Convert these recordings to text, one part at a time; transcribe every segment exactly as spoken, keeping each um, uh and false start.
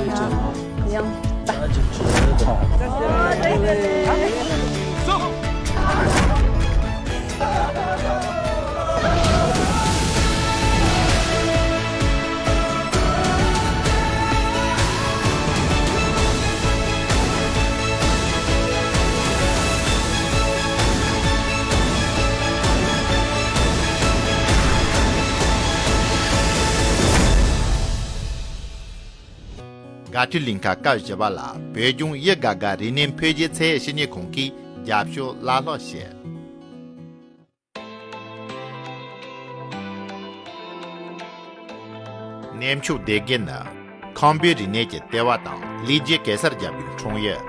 ཡང་། དགའ་སྤྲོའི་གླིང་ག་སྐབས་བཞི་པ་ལ་བོད་ལྗོངས་དབྱི་དགའ་དགའ་རིག་གནས་འཕེལ་རྒྱས་ཚད་ཡོད་བཤེས་གཉེན་ཁང་གིས་རྒྱབ་སྐྱོར་བླ་ལྷག་བྱས། གནས་མཆོག་སྡེ་དགེ་ནི་ཁམས་པའི་རིག་གནས་ཀྱི་ལྟེ་བ་དང་ལེགས་སྐྱེས་གེ་སར་རྒྱལ་པོའི་འཁྲུངས་ཡུལ།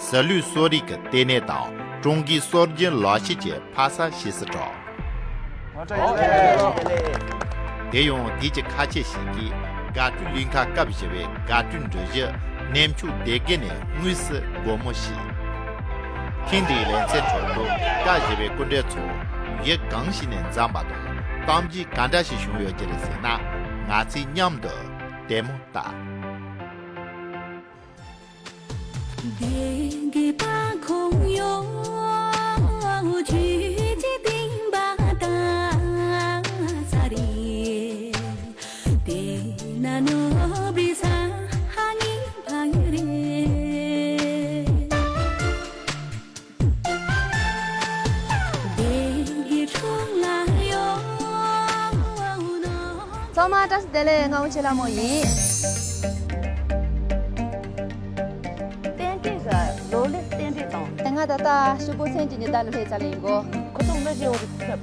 ཟི་ལིང་གསོ་རིག་གི་ལྟེ་གནས་དང་ཀྲུང་གོའི་སྲོལ་རྒྱུན་ལག་ཤེས་ཀྱི་ཕ་ས་ཞེས་སུ་གྲགས། དེ་ཡང་དུས་ཀྱི་ཁ་ཆད་ཞིག་གིས་དགའ་སྤྲོའི་གླིང་ག་སྐབས་བཞི་པའི་དགའ་སྤྲོའི་འགྲུལ་བཞུད་གནས་མཆོག་སྡེ་དགེ་ནས་དངོས་སུ་སྒོ་མོ་ཕྱེས། ཐེངས་འདིའི་ལེ་ཚན་ཁྲོད་དུ་སྐབས་བཞི་པའི་སྐུ་མགྲོན་ཚོ་ཡུལ་གང་ཞིག་ནས་འཛོམས་པ་དང་གཏམ་རྒྱུད་ག་འདྲ་ཞིག་བྱུང་ཡོད་ཀྱི་རེད་ཟེར་ན། ང་ཚོས་མཉམ་དུ་ལྟད་མོ་ལྟ། སྡེ་དགེ་པ་ཁོང་ཡོང་། ཆུ་ཅི་ཏིང་པ་ད་ས་རེད། དེ་ན་ནོ་བི་ས་ཧ་ནི་ཕ་ཡི་རེད། སྡེ་དགེ་ཁྲོམ་ལ་ཡོང་ནོ། ཚང་མ་བཀྲ་ཤིས་བདེ་ལེགས། ང་དབུ་ཆེ་ལྷ་མོ་ཡིན། རྟེན་འབྲེལ་ག་ལོ་ལེགས་རྟེན་འབྲེལ་དང་། ང་ད་ལྟ་ཕྱུག་པོ་མཚན་གྱི་ཉི་ཟླ་ལ་སླེབས་ཚར་ལེ་ཡིན་གོ། ཁོ་ཚོ་མི་རྗེ་བོ་གི་ཚབ།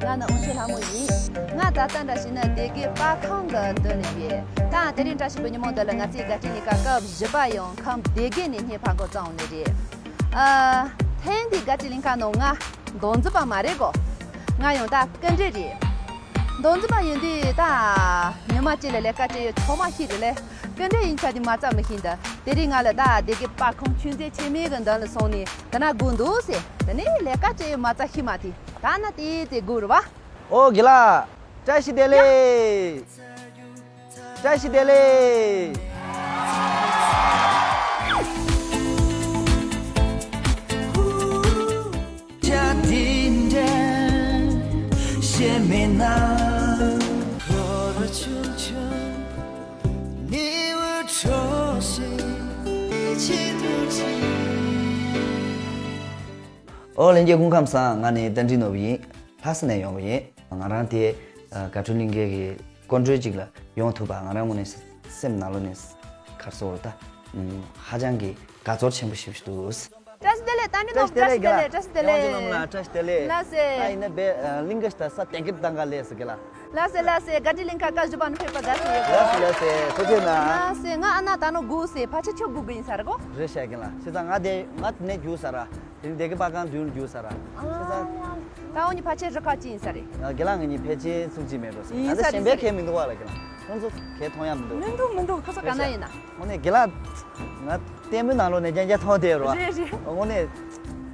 ང་ནི་དབུ་ཆེ་ལྷ་མོ་ཡིན། ང་ད་ལྟ་འདྲ་ཞིག་ནི་སྡེ་དགེ་པར་ཁང་གི་མདུན་ནས་ཡོད། ད་དེ་རིང་བཀྲ་ཤིས་པའི་ཉིན་མོ་འདི་ལ་ང་ཚོའི་དགའ་སྤྲོའི་གླིང་ག་སྐབས་བཞི་པ་ཡང་ཁམས་སྡེ་དགེ་ནས་སྙན་ཕར་འགོ་བརྩམས་ནི་རེད། ཨ། ཐེངས་འདིའི་དགའ་སྤྲོའི་གླིང་ག་ནང་ང་མདོ་འཛིན་པ་མ་རེད་གོ། ང་ཡང་ད་སྐུ་མགྲོན་རེད། མདོ་འཛིན་པ་ཡིན་དུས་ད་ཉི་མ་གཅིག་ལ་ལས་ཀ་བྱེད་ཡོད་ཆོག་མ་ཤེས་རེད་ལེ། སྐུ་མགྲོན་ཡིན་ཆ་དེ་མ་རྩ་མི་ཤེས་འདི། དེ་རིང་ང་ལ་ད་སྡེ་དགེ་པར་ཁང་ཆོས་མཛད་ཆེན་མོའི་གི་མདུན་ལ་སོང་ནས་དེ་ན་སྒུག་འདུག་ཟེར། དེ་ནས་ལས་ཀ་བྱེད་ཡོད་མ་རྩ་ཤེས་མ་ཐུབ། ད་ན་དེ་དེ་སྒུག་རེད་བ། ཨོ་དགེ་ལགས། བཀྲ་ཤིས་བདེ་ལེགས། བཀྲ་ཤིས་བདེ་ལེགས། ཨོ་ལྷན་རྒྱས་སྐུ་ཁམས་བཟང་། ང་ནི་རྟ་མགྲིན་ནོར་བུ་ཡིན། ལྷ་ས་ནས་ཡོང་བ་ཡིན། ང་རང་དེ་ཨ་དགའ་སྤྲོའི་གླིང་གའི་གི་སྐུ་མགྲོན་ཅིག་ལ་ཡོང་ཐུབ་པ་ང་རང་ངོས་ནས་སེམས་ནང་ལོགས་ནས་ཁར་སོ་རུ་ད་ཧ་ཅང་གི་དགའ་ཚོར་ཆེན་པོ་ཞིག་འདུག། བཀྲ་ཤིས་བདེ་ལེགས། རྟ་མགྲིན་ནོར་བུ། བཀྲ་ཤིས་བདེ་ལེགས། བཀྲ་ཤིས་བདེ་ལེགས། ཡོང་ཅི་ལོ་མ་ལ་བཀྲ་ཤིས་བདེ་ལེགས། ལགས་སེ། ད་ཡིན་ན་བེ་ཨ་གླིང་ག་ཤི་ད་ས་དེང་གི་དང་ག་ལས་སི་གི་ལ། ལགས་སེ་ལགས་སེ། དགའ་སྤྲོའི་གླིང་ག་སྐབས་བཞི་པ་ནས་ཕེབས་པ་དགའ་སེ་ཡོད། ལགས་སེ་ལགས་སེ། ཐུགས་རྗེ་གནང་། ལགས་སེ། ང་ཨ་ན་ད་ནོ་སྒུག་སེ་ཕ་ཆེ་ཁྱོད་སྒུག་གི་ཡིན་ས་རེད་གོ། རེད་ཤག་གི་ལ། བྱས་ཙང་ང་དེ་ང་དེ་ནས་རྒྱུགས་ས་ར། དེ་ནས་སྡེ་དགེ་པར་ཁང་མདུན་རྒྱུགས་ས་ར། བྱས་ཙང་། ད་འོ་ནི་ཕ་ཆེ་རི་ཁ་ཅི་ཡིན་ས་རེད། ང་དགེ་ལགས་ང་གཉིས་ཕལ་ཆེར་ཚུགས་ཀྱི་མེད་འགྲོ་ས། ཡིན་ང་ཚོ་ས་གཞན་རེད་པའི་ས་གས་རེད། མི་འདུག་བ་ལ་གི་ལ། ཁོང་ཚོ་གས་མཐོང་ཡ་མི་འདུག། མི་འདུག་མི་འདུག། ཁོ་ཚོ་ག་ན་ཡིན་ན། དངོས་གནས་དགེ་ལགས། ང་ལྟད་མོའི་ནང་ལོགས་ནས་རྐྱང་རྐྱང་མཐོང་བསྡད་རོ། རེད་རེད། དངོས་གནས།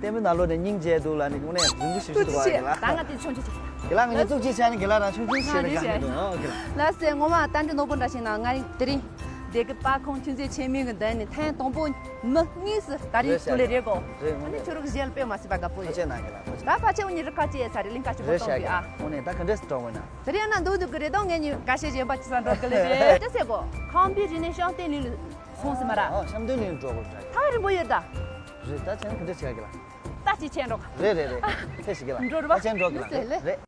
ལྟད་མོའི་ནང་ལོགས་ནས་སྙིང་རྗེ་འདུག་ལ་ནི་དངོས་གནས་རིན་པོ་ཞེ་ཞིག་འདུག་བ་གི་ལ། ད་ང་དེ་ཆུང་ཆུང་ཆུང་། དགེ་ལགས་ང་གཉིས་ཐུགས་རྗེ་ཆེ་ནི་དགེ་ལགས་རང་ཆུང་ཆུང་ཞིག་རེད་ག་ནི་འདུག་ཨོ་གི་ལ། ལགས་སེ། ངོ་མ་རྟ་མགྲིན་ནོར་བུ་འདྲ་ཞིག་ན་ང་རིང་དེ་རིང་། སྡེ་དགེ་པར་ཁང་ཆུང་ཆུང་ཆེན་མོའི་གི་མདུན་ནས་ཐེངས་དང་པོ་མི་གཉིས་སུ་ད་རིང་རེད་ཤག་ཐུག་ལེ་རེད་གོ། རེད་དངོས་གནས། ཨ་ནི་ཁྱོད་རིག་གཞན་ལ་དཔེ་མ་སྲིད་པ་དགའ་པོ་ཡོད། ཐུགས་རྗེ་གནང་གི་ལ། ཐུགས་རྗེ། ད་ཕལ་ཆེར་འུ་གཉིས་རི་ཁ་ཅི་ཡས་ས་རེད། གླིང་ག་ཆུ་བོ་རེད་ཤག་གཏོང་གི་ཨ། དངོས་གནས་ད་ག་འདྲས་སུ་གྲོགས་ཡོད་ན། དེ་རིང་ཡང་ན་འདུག་འདུག་གི་རེད་དོ། ངས་ཉིན་འགའ་ཤས་གཞན་པ་ཅི་ས་འགྲོ་གི་ལེ་རེད། ཅི་ཟེར་གོ། ཁམས་པའི་རིག་གནས་བཤམས་སྟོན་གླིང་ལ་སོང་ཟིན་མ་ར། ཨ་བཤམས་སྟོན་གླིང་ལ་འགྲོ་དགོས་རེད། ཐག་རིང་པོ་ཡོད་ད། རེད་ད་ཆེན་ག་འདྲ་བྱེད་གི་ལ། ད་ཅི་ཆེན་འགྲོ་ག། རེད་རེད་རེད། ཚེ་ཞིག་གི་ལ། འགྲོ་རེད་བ། ད་ཆེན་འགྲོ་གི་ལ། ལགས་སེ་ལགས། རེད།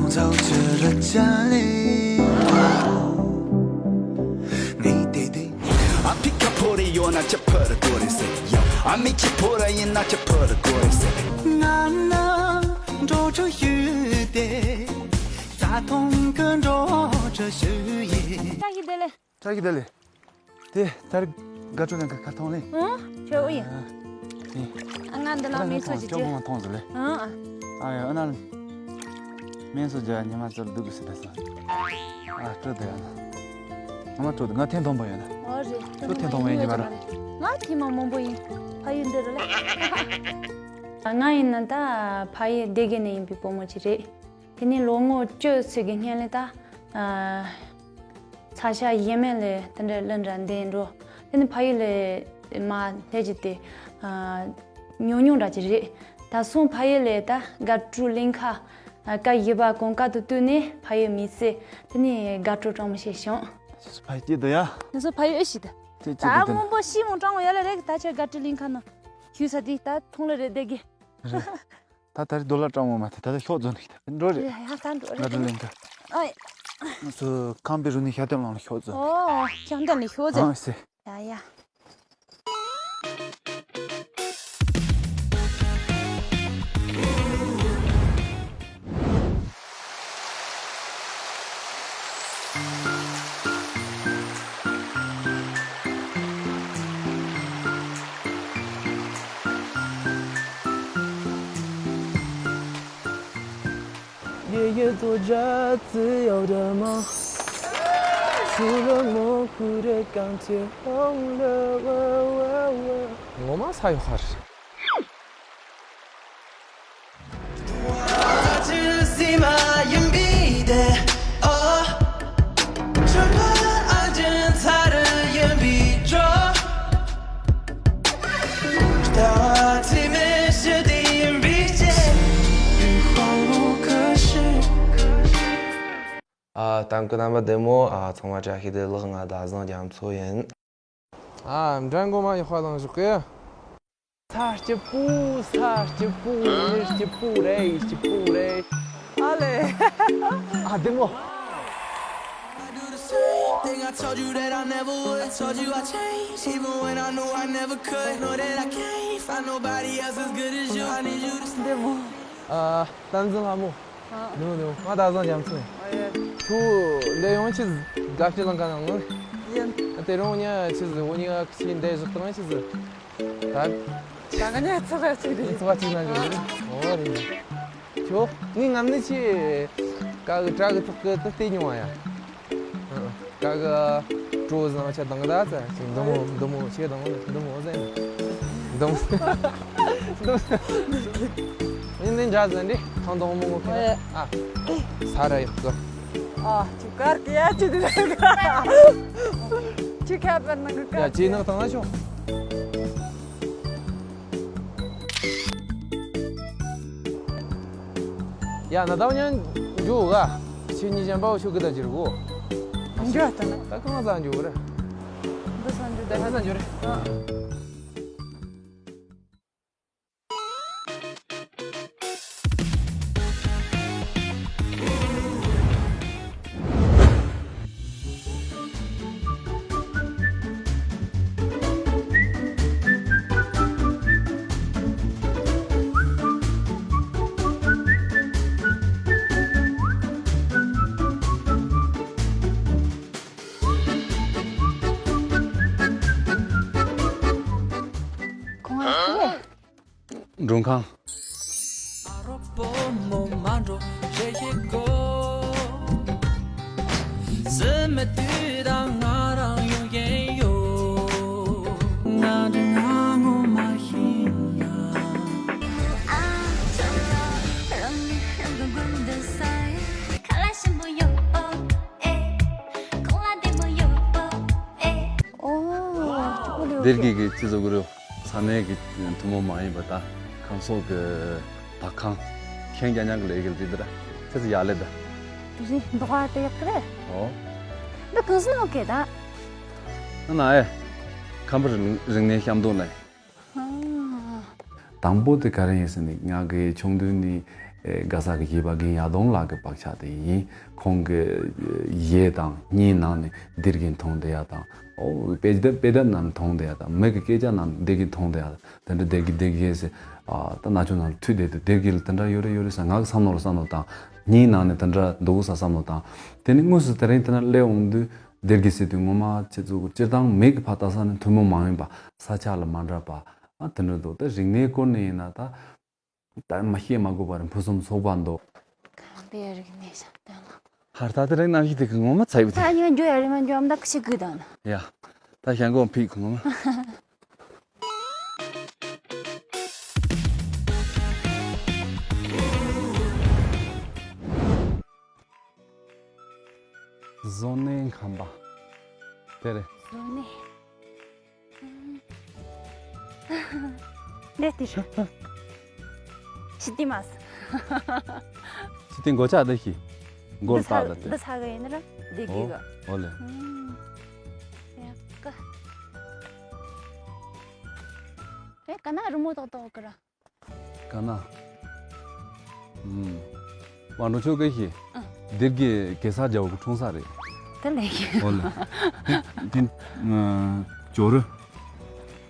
ཚོགས་ཆུ་རུ་ཆ་ལེ། ནི་དེ་དེ། ཨ་ཕི་ཁ་ཕོ་རེ་ཡོད་ན་ཆ་ཕོ་རེ་གོ་རེ་སེ་ཡ། ཨ་མི་ཁྱི་ཕོ་རེ་ཡིན་ན་ཆ་ཕོ་རེ་གོ་རེ་སེ། ང་ན་འགྲོ་ཆུ་ཞུ་དེ། ཙ་ཐོང་གི་འགྲོ་ཆུ་ཞུ་ཡི། ལྕགས་ཀྱི་དེ་ལེ། ལྕགས་ཀྱི་དེ་ལེ། དེ་ད་རེས་དགའ་སྤྲོ་ནང་གི་ཁ་ཐོང་ལེ། ཨང་། ཁྱོད་ཨུ་ཡིན། ཨ། ཨ་ང་འདི་ལ་མེ་སོ་ཅི་ཅི། ཁྱོད་གོང་ཐོང་ཟེར་ལེ། ཨང་། ཨ་ཡ་ཨ་ན་མེ་སོ་ཅི་ཉི་མ་ཚོར་སྡུག་གི་སི་ད་ས། ཨ་སྤྲོ་དེ་ཡ་ན། ང་མ་སྤྲོ་དེ་ང་ཐེངས་དང་པོ་ཡོད་ན། ཨོ་རེད། ཁྱོད་ཐེངས་དང་པོ་ཡིན་ཉི་མ་ར། ང་ཐེངས་མ་མང་པོ་ཡིན། ཕ་ཡུལ་འདི་རུ་ལེ། ང་ཡིན་ན་ད་ཕ་ཡུལ་སྡེ་དགེ་ནས་ཡིན་པའི་བུ་མོ་ཅིག་རེད། དེ་ནས་ལོ་ངོ་བཅུ་ཙམ་གྱི་སྔོན་ལ་ད། ཚ་ཤ་ཡས་མས་ལས་དེ་འདྲ་ལ་འདྲ་འདས་འགྲོ། དེ་ནི་ཕ་ཡུལ་ལས་མ་སླེབས་ཀྱི་དེ། ཉུང་ཉུང་འདྲ་ཅིག་རེད། ད་སོང་ཕ་ཡུལ་ལས་ད་དགའ་སྤྲོའི་གླིང་ཁ། ཀ་བཞི་པ་གོང་དཀར་དུ་བཏུས་ནས་ཕ་ཡུལ་མི་ཚེ་དེ་ནི་དགའ་སྤྲོ་སྤྲང་མོ་ཞིག་བྱུང་། ཕ་ཡུལ་སྐྱིད་དུ་ཡ། དེ་ཚོ་ཕ་ཡུལ་ཨེ་ཤི་ད། ད་མང་པོ་ཤི་མོ་སྤྲང་མོ་ཡ་ལ་རེད། ད་ཆ་དགའ་སྤྲོའི་གླིང་ཁ་ན་ཞུས་ས་དེ་ད་ཐོང་ལ་རེད་བསྡད་གི། ད་ད་རེས་རྡོ་ལ་སྤྲང་མོ་མ་ཐེ་ད་ད་ཤོག་རྫོན་ནི་ད་འགྲོ་རེད། ཡ་ཡ་ད་འགྲོ་རེད། ང་ཚོ་ལེན་ད། ཨ་ཡ། ང་ཚོ་ཁང་པའི་རུ་ནི་ཤ་སྟོན་ལང་ལ་ཤོག་རྫོན། ཨོ་ཤ་སྟོན་ལ་ཤོག་རྫོན། ཨ་སེ། ཡ་ཡ། ངོ་མ་ས་ཡོག་ཧར། ཨ། ལྟ་མཁན་རྣམ་པ་བདེ་མོ། ཨ། ཚང་མ་བཀྲ་ཤིས་བདེ་ལེགས། ང་ཟླ་བཟང་རྒྱ་མཚོ་ཡིན། ཨ། འགྲན་མགོ་མ་ཡག་པ་ལངས་བཞག་གི། ས་སྐྱིད་པོ། ས་སྐྱིད་པོ། མི་སྐྱིད་པོ་རེད། སྐྱིད་པོ་རེད། ཨ་ལེ། ཨ། བདེ་མོ། Think I told you that I never would. I told you I changed, even when I knew I never could. Know that I can't find nobody else as good as you. I need you to stay. བདེ་མོ། ཨ། བསྟན་འཛིན་ལྷ་མོ། ཨ། ནུ་ནུ། ང་ཟླ་བཟང་རྒྱ་མཚོ་ཡིན། ཨ་ཡ། ཁྱོད་འདི་ཡོང་ཆེད་དགའ་སྐྱིད་ལང་ཀ་ནང་ནོ། ཡིན། དེ་རིང་ཉ་ཆེད་འོ་ཉི་ཁྱི་འདི་བཞག་བཏང་ཆེད། ད། ད་ང་ཉ་ཚོ་ག་ཅིག་རེད། ཚོ་ག་ཅིག་ན་འཇོག་རེད། ཨོ་རེད། ཁྱོད་ངའི་ངམ་ནི་ཆེ། ཀ་གི་བྲག་གི་ཐོག་གི་དུ་བལྟས་མྱོང་བ་ཡ། ཀ་གི་གྲོ་བཟང་ཆ་དང་གི་ད་ཚ་ཅིག་འདི་མོ་འདི་མོ་ཆེ་དང་འདི་མོ་ཟེར། འདི་མོ་འདི་མོ་ཡིན་ནི་འདྲ་ཟེར་འདི་ཐང་དང་མོ་མོ་ཁེ། ཨ། ས་ར་ཡག་གི། ཨ། ཁྱོད་གར་གི་ཡ་ཁྱོད་འདི་ར་ག་ཁྱོད་ཁ་པར་ནང་གི་ཡ་གར་ཅེ་ནག་དང་ན་ཤོག་ཡ་ན་ད་ཉན་འཇུ་ག་ཁྱོད་གཉིས་ཅན་པའོ་ཤོག་གི་ད་ཅི་རུ་གོ། འཇུ་ད་ན། ད་གང་ཟ་འཇུ་རེད། འདི་ས་འཇུ་ད་ཧ་ས་འཇུ་རེད། ཨ། ཁོང་ཨ་ཁུ་མགྲོན་ཁང་། ཨོ། སྡེ་དགེ་གི་ཅི་བཟོ་གི་རེད། ས་གནས་ཀྱི་ཐུན་མོང་མ་ཡིན་པ་དང་ཁང་བཟོ་གི་བ་ཁང་ཁྱེད་རྒྱ་ཉག་གི་ལས་ཀྱི་རིགས་དེ་ར་ཚེ་ཚེ་ཡག་ལེ་ད། རེད། འདུག་ཨ་དེ་ཡག་གི་རེད། ཨོ། འདི་གང་སྣང་གི་ད། ཨ་ན་ཨེ། ཁམས་པ་རིག་གནས་བཤམས་སྟོན་ལས། ཨ། དང་པོ་དེ་ག་རེ་ཡིན་ཟེར་ནས་ང་གི་ཆུང་དུས་ནས་ ཨེ་ག་ས་གི་གཞས་པ་རྒན་ཡར་ལྡོང་ལགས་ཀྱི་བག་ཆགས་དེ་ཡིན། ཁོང་གི་གཞས་དང་བརྙན་ནང་ནས་སྡེ་དགེ་མཐོང་བསྡད་ཡ་དང་། ཨོ་དཔེ་དེབ་དཔེ་དེབ་ནང་མཐོང་བསྡད་ཡ་དང་། མི་གི་སྐད་ཆ་ནང་སྡེ་དགེ་མཐོང་བསྡད་ཡ། དེ་འདྲ་སྡེ་དགེ་སྡེ་དགེ་ཟེར། ཨ་ད་ན་ཆུང་ནང་ལ་ཐུག་བསྡད་དུས་སྡེ་དགེ་ལ་དེ་འདྲ་ཡོད་རེད་ཡོད་རེད་ཟེར་ང་གི་བསམ་བློ་ལ་བསམ་བློ་བཏང་། བརྙན་ནང་ནས་དེ་འདྲ་འདུག་ས་བསམ་བློ་བཏང་། དེ་ནས་དངོས་སུ་དེ་རིང་དེ་འདྲ་སླེབས་འོང་དུས། སྡེ་དགེ་ཟེར་དུས་ངོ་མ་ཁྱེད་ཚོ་སྤྱིར་བཏང་མི་གི་ཕར་ལྟ་ས་ནས་ཐུན་མོང་མ་ཡིན་པ། ས་ཆ་ལ་མ་འདྲ་བ། ཨ་དེ་འདྲ་འདུག་ད་རིག་གནས་སྐོར་ནས་ཡིན་ན་ད། ད་མ་བཤད་མ་དགོས་པ་རེད། ཕུན་སུམ་ཚོགས་པ་འདུག་གང་དེ་རིག་གནས་ཤ་སྟོན་ལ། ཧར་ད་དེ་རིང་གནམ་གཤིས་དེ་གི་ངོ་མ་ཚ་ཡི་པོ་དེ། ད་ཡང་འགྱོ་ཡ་རེད་མ་འགྱོ་ཨམ་ད་ཁི་ཤི་གི་དང་ན། ཡ། ད་ཞང་གོ་ཕིག་ངོ་མ། བཟོ་ནས་ཁམས་པ། དེ་རེད། བཟོ་ནས། འདི་དེ་རེད། ཤི་དི་མ་ས། ཤི་དི་མགོ་ལྕགས་འདི་ཤི། མགོ་ལ་བཏགས་ད་དེ། འདི་ས་གི་ཡིན་ན་ར་འདི་གི་གི། ཨོ་ལེ། ཡ་ཀ། ཨེ་ཀ་ན་རི་མོ་ཏོག་ཏོག་གི་ར། ཀ་ན། ཨུམ། དབང་འགྲོ་ཆོས་སྐལ་ཞིག་ཨ། སྡེ་དགེ་གེ་སར་རྒྱལ་པོ་གི་འཁྲུངས་ས་རེད། དེ་ལས་ཀྱི། ཨོ་ལེ། དེ་དེ་ཨ། ཇོ་རུ།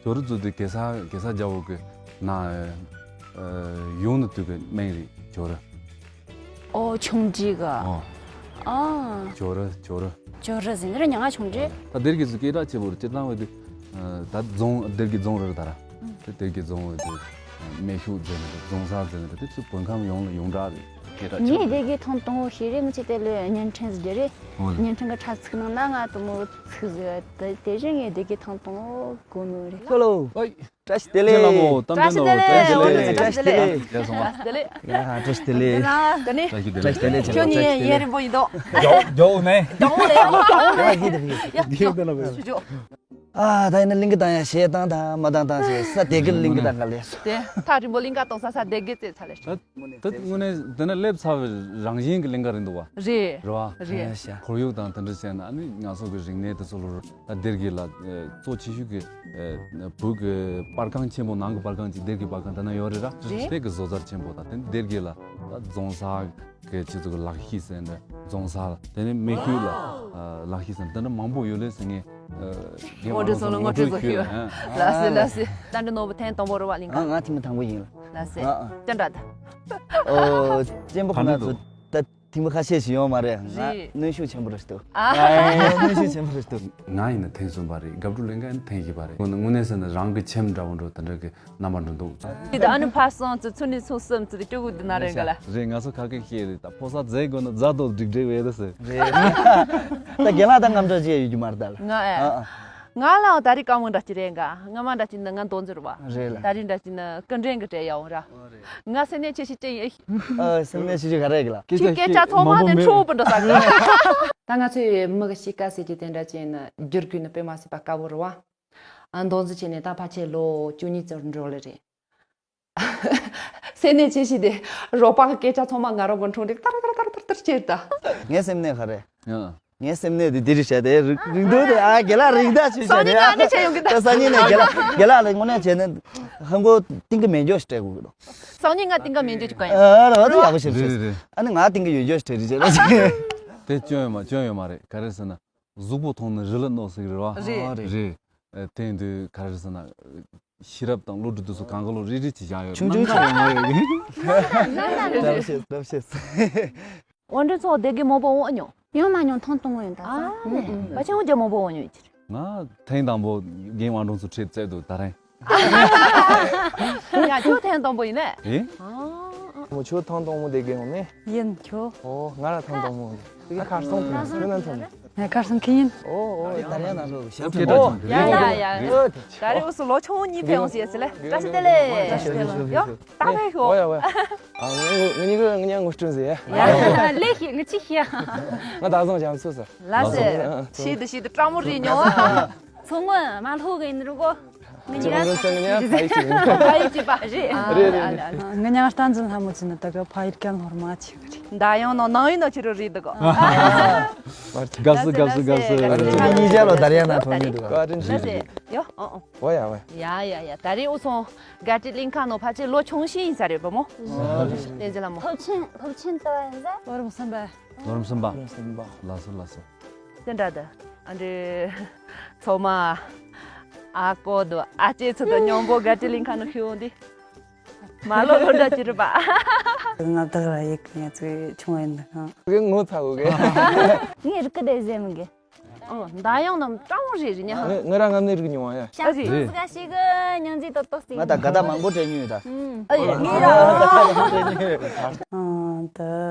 ཇོ་རུ་ཚོ་དེ་གེ་སར་གེ་སར་རྒྱལ་པོ་གི་ན། ཨ། ཡོང་ནི་དུས་ཀྱི་སྨན་རེད་ཇོ་རུ། ཨོ་ཆུང་འདྲིས་ག་ཨོ། ཨ། ཇོ་རུ་ཇོ་རུ། ཇོ་རུ་ཟེར་ནི་ར་ཉང་ང་ཆུང་འདྲིས། ད་སྡེ་དགེ་ཚོ་སྐད་གྲགས་ཆེ་བོ་རེད། སྤྱིར་བཏང་བས་དེ། ད་རྫོང་སྡེ་དགེ་རྫོང་རེད་ད་ར། དེ་སྡེ་དགེ་རྫོང་བས་དེ། སྨན་ཤུགས་ཟེར་ནི་རེད། རྫོང་གསར་ཟེར་ནི་རེད། དེ་ཚོ་བོད་ཁམས་ཡོངས་ལ་ཡོངས་གྲགས་རེད། སྐད་གྲགས་ཆེ་ངས་བོ་སྡེ་དགེ་ཐོན་དང་བོ་ཤེས་རེད། མི་ཚེ་དེ་ལོས་བརྙན་འཕྲིན་ཟེར་རེད། ཨོ་ལེ། བརྙན་འཕྲིན་གྱི་དྲ་ཚིགས་ནང་ན་ང་དུ་མོ་ཚིག་ཟེར་དེ་དེ་བཞིན་ངས་སྡེ་དགེ་ཐོན་དང་བོ་གོ་ནོ་རེད། ཧེ་ལོ། ཨོ། བཀྲ་ཤིས་བདེ་ལེགས། ཁྱེད་ལ་མོ་གཏམ་དཔེ་ནོར། བཀྲ་ཤིས་བདེ་ལེགས། བཀྲ་ཤིས་བདེ་ལེགས། བཀྲ་ཤིས་བདེ་ལེགས། བཀྲ་ཤིས་བདེ་ལེགས། ཡ་སོང་བ། བཀྲ་ཤིས་བདེ་ལེགས། ཡ་བཀྲ་ཤིས་བདེ་ལེགས། ད་ནི། བཀྲ་ཤིས་བདེ་ལེགས། བཀྲ་ཤིས་བདེ་ལེགས། ཁྱོད་གཉིས་ཡན་རིང་པོ་ཡིན་དོ། མགྱོགས་མགྱོགས་ནས། མགྱོགས་ནས། མགྱོགས་ནས། ཡ་ཡ་ཡ། ཡ་ཡ། ཡ་ཡ། ཡ་ཡ། ཡ་ཡ། ཨ་ད་ཡིན་ན་གླིང་ག་བཏང་ཡ་གཞས་བཏང་དང་མ་བཏང་བཏང་ཞེས་ས་སྡེ་དགེ་གླིང་ག་བཏང་ག་ལས། དེ་ཐག་རིང་པོ་གླིང་ག་གཏོང་ས་ས་སྡེ་དགེ་རྩེ་ཚ་ལས། ད་ད་དངོས་གནས་དེ་ན་སླེབས་ཚར་བའི་རང་བཞིན་གྱི་གླིང་ག་རེད་འདུག་བ། རེད། རེད་བ། རེད། ཨ་ཤ། ཁོར་ཡུག་དང་དེ་འདྲ་བྱས་ན་ཨ་ནི་ང་ཚོ་གི་རིག་གནས་དེ་ཚོ་ལོ་ད་སྡེ་དགེ་ལ་ཨ་གཙོ་ཆེ་ཤོས་ཀྱི་ཨ་བོད་ཀྱི་པར་ཁང་ཆེན་པོ་ནང་གི་པར་ཁང་གཅིག་སྡེ་དགེ་པར་ཁང་དེ་ན་ཡོད་རེད་ར། རེད། དེ་གི་བཟོ་རྩལ་ཆེན་པོ་དང་དེ་ནི་སྡེ་དགེ་ལ་ད་རྫོང་གསར། གི་སྤྱི་ཚོགས་ཀྱི་ལག་ཤེས་ཟེར་འདྲ་རྫོང་གསར་དེ་ནས་སྨན་ཤུལ་ལ་ཨ་ལག་ཤེས་ཟེར་འདྲ་འདི་འདྲ་མང་པོ་ཡོད་ལེ་ཟེར་ངས་ཨ་རྒན་ངོ་སྤྲོད་སོང་ལ་ངོ་སྤྲོད་ཚོ་ཞུས། ལགས་སེ་ལགས་སེ། ད་འདྲ་ནོར་བུ་ཐེངས་དང་པོ་རེད་བ་གླིང་ག་ང་ཐེངས་མ་དང་པོ་ཡིན་ལ། ལགས་སེ། ཨ་ཨ། ཅི་འདྲ་ད། ཨོ་གཅེན་པོ་ཁོ་ན་ཚོ་ད་ཐེངས་མ་ཁ་ཤས་ཤིག་ཡོང་མ་རེད། ང་རེད། གནོན་ཤུགས་ཆེན་པོ་རེད་འདུག་ཨ་གནོན་ཤུགས་ཆེན་པོ་རེད་འདུག་ང་ཡིན་ན་ཐེངས་གསུམ་པ་རེད། དགའ་བྲོ་གླིང་ག་ཡིན་ན་ཐེངས་བཞི་པ་རེད། དངོས་གནས་ཟེར་ན་རང་གི་ཁྱིམ་འདྲ་བོ་འགྲོ་དེ་འདྲ་གི་རྣམ་པ་འགྲོ་འདུག་དེ་ད་ཨ་ནི་ཕ་སོང་ཚུ་ཚུ་ནི་ཚུགས་སེམས་ཚུ་དེ་སྤྲོ་གུ་དུ་ན་རེ་འགའ་ལ། རེད། ང་ཚོ་ཁ་སྐད་བཤད་རེད། ད་ཕོ་གསར་མཛད་དགོས་ན་མཛའ་དོ་སྒྲིག་འབྲེལ་བས་ད་ཟེར། རེད། ད་རྒན་ལགས་ད་རྔམ་སྐྲག་ཅི་ཡ་ཡོད་རྒྱུ་མ་རེད་ད་ལ། ང་ཨེ། ཨ་ཨ། ང་ལའང་ད་རེས་དཀའ་མོ་འདྲ་ཅི་རེད་འགའ། སྔ་མ་འདྲ་ཅི་ན་ང་མདོ་འཛིན་རེད་བ། རེད་ལ། ད་རེས་འདྲ་ཅི་ན་སྐུ་མགྲོན་གི་གྲས་ཡ་འོང་ར། ང་སེམས་ནད་ཆེ་ཤི་ཅི་ཡིན། ཨ་སེམས་ནད་ཆེ་ཤི་ག་རེ་གི་ལ། ཁྱི་སྐད་ཆ་ཚང་མ་ནས་འཕྲོ་བུ་འདྲ་ས་གི། ད་ང་ཚོའི་མི་གི་གཤིས་ཀ་ཟེར་གྱི་དེ་འདྲ་ཅི་ན་བསྒྱུར་དགོས་ན་དཔེ་མ་སྲིད་པ་དཀའ་བོ་རེད་བ། ཨ་མདོ་འཛིན་བྱས་ནས་ད་ཕལ་ཆེར་ལོ་བཅུ་གཉིས་ཙམ་འགྲོ་ལེ་རེད། སེམས་ནད་ཆེ་ཤི་དེ་རོགས་པ་གི་སྐད་ཆ་ཚང་མ་ང་རང་གི་འཕྲོ་འདེགས་ཏར་ཏར་ཏར་ཏར་ཏར་བྱེད་ད། ངའི་སེམས་ནད་ག་རེ། ཡ། ངའི་སེམས་ནད་དེ་དེ་རེད་བྱས་ཏེ་རིང་རིང་དུ་དེ་ཨ་རྒན་ལགས་རིང་ད་ཆུ་བྱས་སང་ཉིན་ང་ནི་ཆེ་ཡོང་གི་ད། ད་སང་ཉིན་ནས་རྒན་ལགས་རྒན་ལགས་ལ་དངོས་གནས་བྱས་ན་ཧང་གོ་ཏིང་གི་མེ་འཇོག་ཞིག་སྤྲད་དགོས་ཀྱི་འདུག་སང་ཉིན་ང་ཏིང་གི་མེ་འཇོག་ཅིག་ག་ཡོང་། ཨ་ར་བ་དུ་ཡག་པོ་ཞིག་རེད་རེད་རེད། ཨ་ནི་ང་ཏིང་གི་ཡོད་འཇོག་ཞིག་སྤྲད་རེད་བྱས་ལ་ཞིག་དེ་སྐྱོན་ཡོད་མ་སྐྱོན་ཡོད་མ་རེད། ག་རེ་ཟེར་ན། གཟུགས་པོ་མཐོང་ནས་རི་ལ་གནོད་ཟེར་གི་རེད་བ། རེད། རེད། ཨ་དེང་དུས་ག་རེ་ཟེར་ན། ཤེས་རབ་དང་བློ་གྲོས་དེ་ཚོ་གང་ག་ལོ་རེ་རེ་བྱས་བཞག་ཡོད། ཆུང་ཆུང་ཆགས་ཡོང་བ་རེད། ལབ་ཤེས་ལབ་ཤེས། དབང་འདྲེན་ཚོགས་སྡེ་དགེ་མང་པོ་འོང་ཨ་མྱོང་། ཡོང་མ་མྱོང་ཐེངས་དང་པོ་ཡིན་ད། ཨ་ནི་ཕལ་ཆེར་འོང་རྒྱུ་མང་པོ་འོང་མྱོང་ཡོད་ཀྱི་རེད། ང་ཐེངས་དང་པོ་རྒན་དབང་འདྲེན་ཚོ་ཁྲིད་བཙལ་འདུག་ད་རེས། ཡ་ཁྱོད་ཐེངས་དང་པོ་ཡིན་ནས། ཨེ། ཨ་ཨ། མོ་ཁྱོད་ཐེངས་དང་པོ་སྡེ་དགེ་ཡོང་ནས། ཡིན་ཁྱོད། ཨོ་ང་ར་ཐེངས་དང་པོ་ཡོང་། དེ་ག་ཁར་སོང་ཐོན་ཁྱོད་ན་ཐོན། ངས་གར་སོང་གི་ཡིན། ཨོ་ཨོ་ད་རེས་ན་ལོ་ཞབས་ཀྱི་ཨོ་ཡ་ཡ་ཡ། ད་རེས་འུ་སུ་ལོ་ཆུང་ངུ་གཉིས་ཕེབས་ཡོང་ཟེར་ཟེར་ལེ། བཀྲ་ཤིས་བདེ་ལེགས། ཡོ་ད་ཕེབས་ཤོག་ཨོ་ཡ་ཨོ་ཡ། ཨ་ངས་ངས་ངས་ངོ་སྤྲོད་ཟེར། ཡ་ལེ་ཤི་ངི་ཅི་ཤི། ང་ད་བཟང་ཞབས་སུ་ཟེར། ལ་ཟེར། ཤི་དུ་ཤི་དུ་སྤྲང་མོ་རེད་ཉོ། ཚོང་ངོ་མ་ལྷོ་གི་ཡིན་རུ་གོ། ཁྱེད་རང་གི་སེམས་ནང་ཕ་ཡུལ་གཅིག་ཡིན། ཕ་ཡུལ་གཅིག་པ་རེད། རེད་རེད། ཨ་ལ་ཨ་ལ། ང་ཉང་བསྟན་འཛིན་ལྷ་མོ་ཅན་ད་ག་ཕ་ཡུལ་ཀན་ལྷོར་མ་ཆེ་གི་རེད། མདའ་ཡང་ནང་ནང་ཡིན་ནོ་ཁྱེད་རང་རེད་འདུག་གོ། དགའ་བསུ་དགའ་བསུ་དགའ་བསུ། དགའ་བསུ། གཉིས་ཆ་ལོ་དར་ཡང་ན་ཐོན་ནི་འདུག་ག། བཀའ་དྲིན་ཆེ། ཡོ་ཨོ་ཨོ། ཨོ་ཡ་ཨོ་ཡ། ཡ་ཡ་ཡ། ད་རེས་འུ་ཚོ་དགའ་སྤྲོ་གླིང་ཁ་ནང་ཕལ་ཆེར་ལོ་ཆུང་ཤོས་ཡིན་ས་རེད་པ་མོ། བསྟན་འཛིན་ལྷ་མོ། སློབ་ཆེན་སློབ་ཆེན་ལྟ་བ་ཡིན་ཟེར། ལོ་རིམ་གསུམ་པ། ལོ་རིམ་གསུམ་པ། ལོ་རིམ་གསུམ་པ། ལགས་སོ་ལགས་སོ། དེ་འདྲ་དེ། ཨ་འདྲེ། ཚོ་མ། ཨ་ཀོ་དུ་ཨ་ཅེ་ཚོ་དང་མཉམ་པོ་དགའ་སྤྲོ་གླིང་ཁ་ནང་ཤི་འོང་དུས། མ་ལོ་ལོ་འདྲ་ཅི་རེད་པ། ང་བདག་ལ་ཡིག་ངས་ཚོས་ཆུང་ཡིན་ནའང་། ངས་ངོ་ཚ་གོ་གི། ངས་རིག་གི་དེ་ཟེར་མི་དགོས། ཨང་། མདའ་ཡང་ནམ་སྤྲང་བོ་རེད་རེད་ཉ། ང་ང་རང་ང་ནི་རིག་མྱོང་བ་ཡ། ཤ་ཨ་རེད། ཚ་ཟིག་ཤི་གི་སྙིང་རྗེ་ཏོག་ཏོག་ཟིག་ང་ད་དགའ་ད་མང་པོ་སྤྲད་མྱོང་ཡོད་ད། ཨ་ཡེ་ངེད་རང་། ཨང་ད་